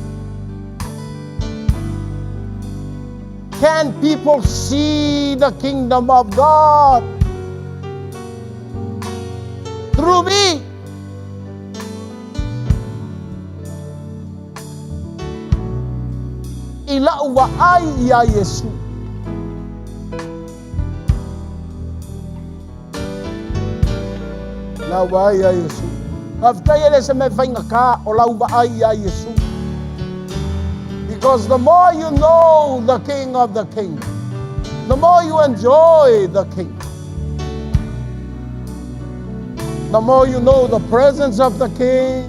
Can people see the kingdom of God through me? I la'u vaai iā Iesu. Lau vaai iā Iesu. Faafetai e le o se mea faigata o lau vaai iā Iesu. Because the more you know the King of the King, the more you enjoy the King. The more you know the presence of the King.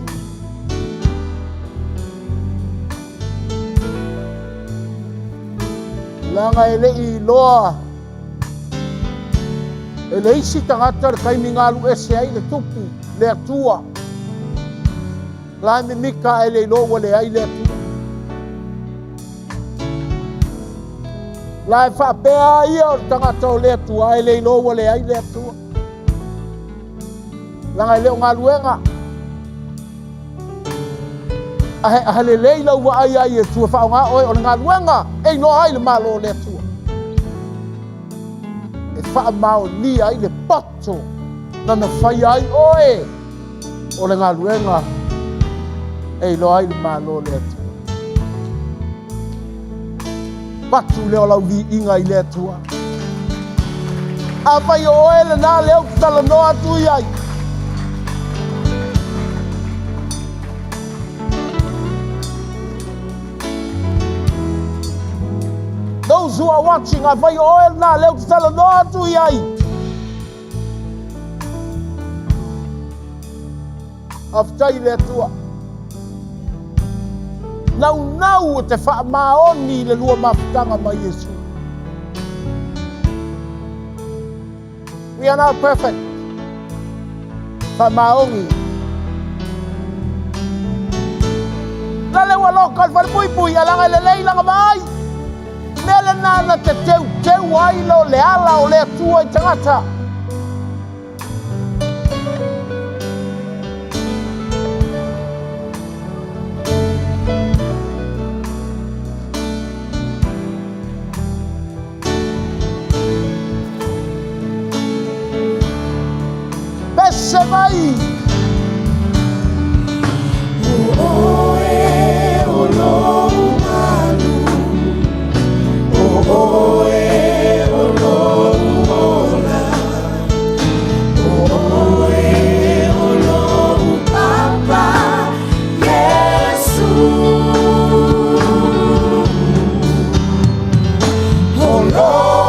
Leaga e le i iloa e le isi tagata le taimi na alu ese ai le tupu, le Atua. La e mimika e le iloa ua leai le Atua. La e faapea ia o le tagata o le Atua, e le iloa ua leai le Atua. Leaga e le o galuega. A he lelei lau vaai iā Iesu e faaaoga oe o le galuega e iloa ai le Malo o le Atua. E faamaonia ai le poto na na faia ai oe o le galuega e iloa ai le Malo o le Atua. Avatu lea o lau viiga i le Atua. Afai o oe lena lea ou te talanoa atu i ai, Those who are watching, afai o oe lena lea ou te talanoa atu i ai, Faafetai i le Atua. Naunau e te faamaoni i le lua mafutaga ma Iesu. We are not perfect. Faamaoni. La le ua loka le falepuipui, a laga e lelei lana vaai. Mea lena na te teuteu ai lo le ala o le Atua i tagata. Pese mai!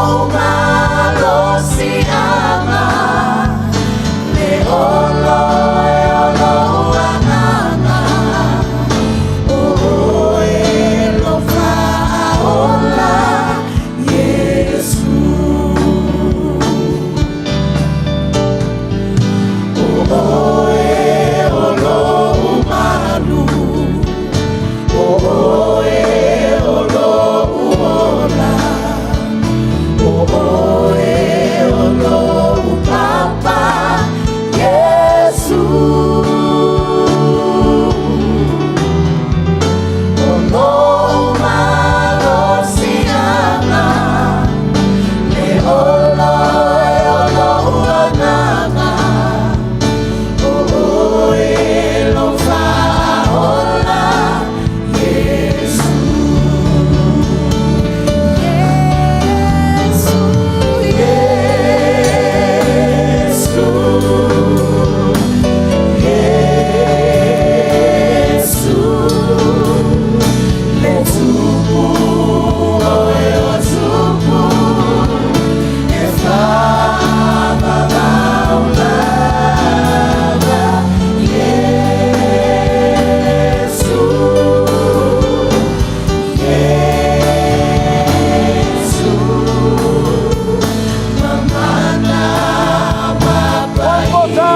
One more time.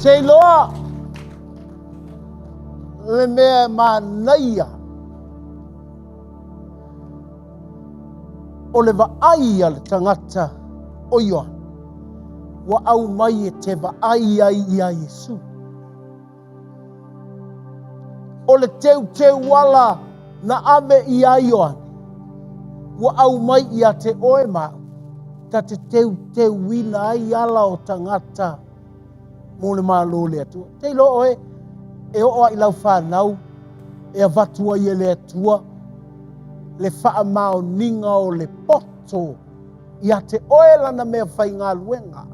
Se iloa le mea e manaia o le vaai a le tagata o Ioane ua aumai e te vaai ai iā Iesu. O le teuteu ala na ave iā Ioane, ua aumai ia te oe ma au, ta te teuteuina ai ala o tagata mo le Malo o le Atua. Te iloa oe, E oo lava i lau fanau e avatu ai e le Atua le faamaoniga o le poto ia te oe lana mea faigaluega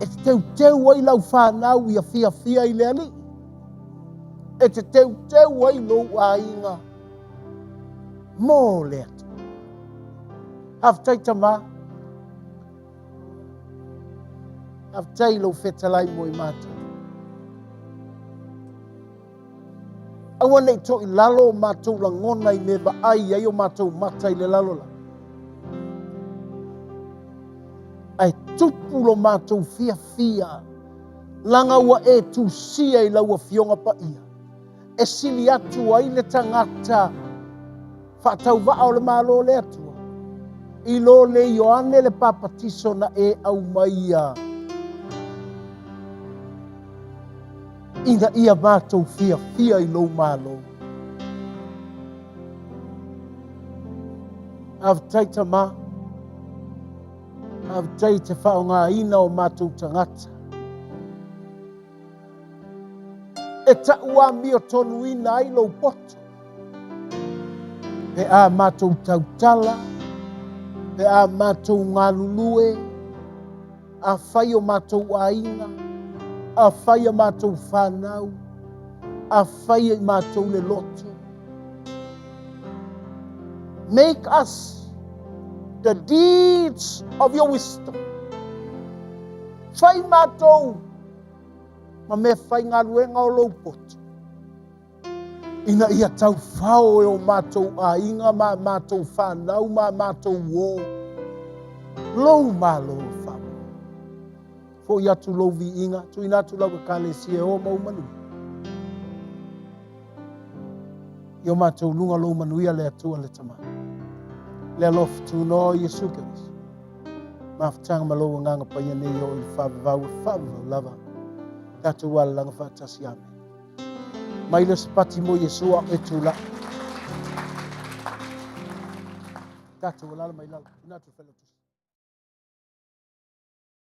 e te teuteu ai lau fanau ia fiafia i le Alii, e te teuteu ai lou aiga mo le Atua. Faafetai Tama. Faafetai i lou fetalai mo i matou. Aua ne i toi lalo o matou lagona i mea vaai ai o matou mata i le lalolagi. Ae tupu lo matou fiafia, laga ua e tusia i lau Afioga Paia, e sili atu ai le tagata faatauvaa o le Malo o le Atua, i lo le Ioane le Papatiso na e aumaia ina ia matou fiafia i lou Malo. Faafetai Tama, faafetai i te faaaogaina o matou tagata. E taʻu amiotonuina ai lou poto, pe a matou tautala, pe a matou galulue, afai o matou aiga, afai a matou fanau, afai e i matou le loto. Make us the deeds of your wisdom. Fai matou ma mea faigaluega o lou poto, ina ia taufao e o matou aiga ma a matou fanau ma a matou uō lou Malo faamoemoe. Foʻi atu lou viiga, tuuina atu lau Ekalesia e ō ma ou manuia. I o matou luga lou manuia le Atua le Tama. Le alofa tunoa o Iesu Keriso. Mafutaga ma lou Agaga Paia nei e oo i le faavavau e faavavau lava. Tatou alalaga faatasi. Amene. Mai le Sapati mo Iesu a o e tulai. Tatou alala mai lalo. Tuuina atu i le Failautusi.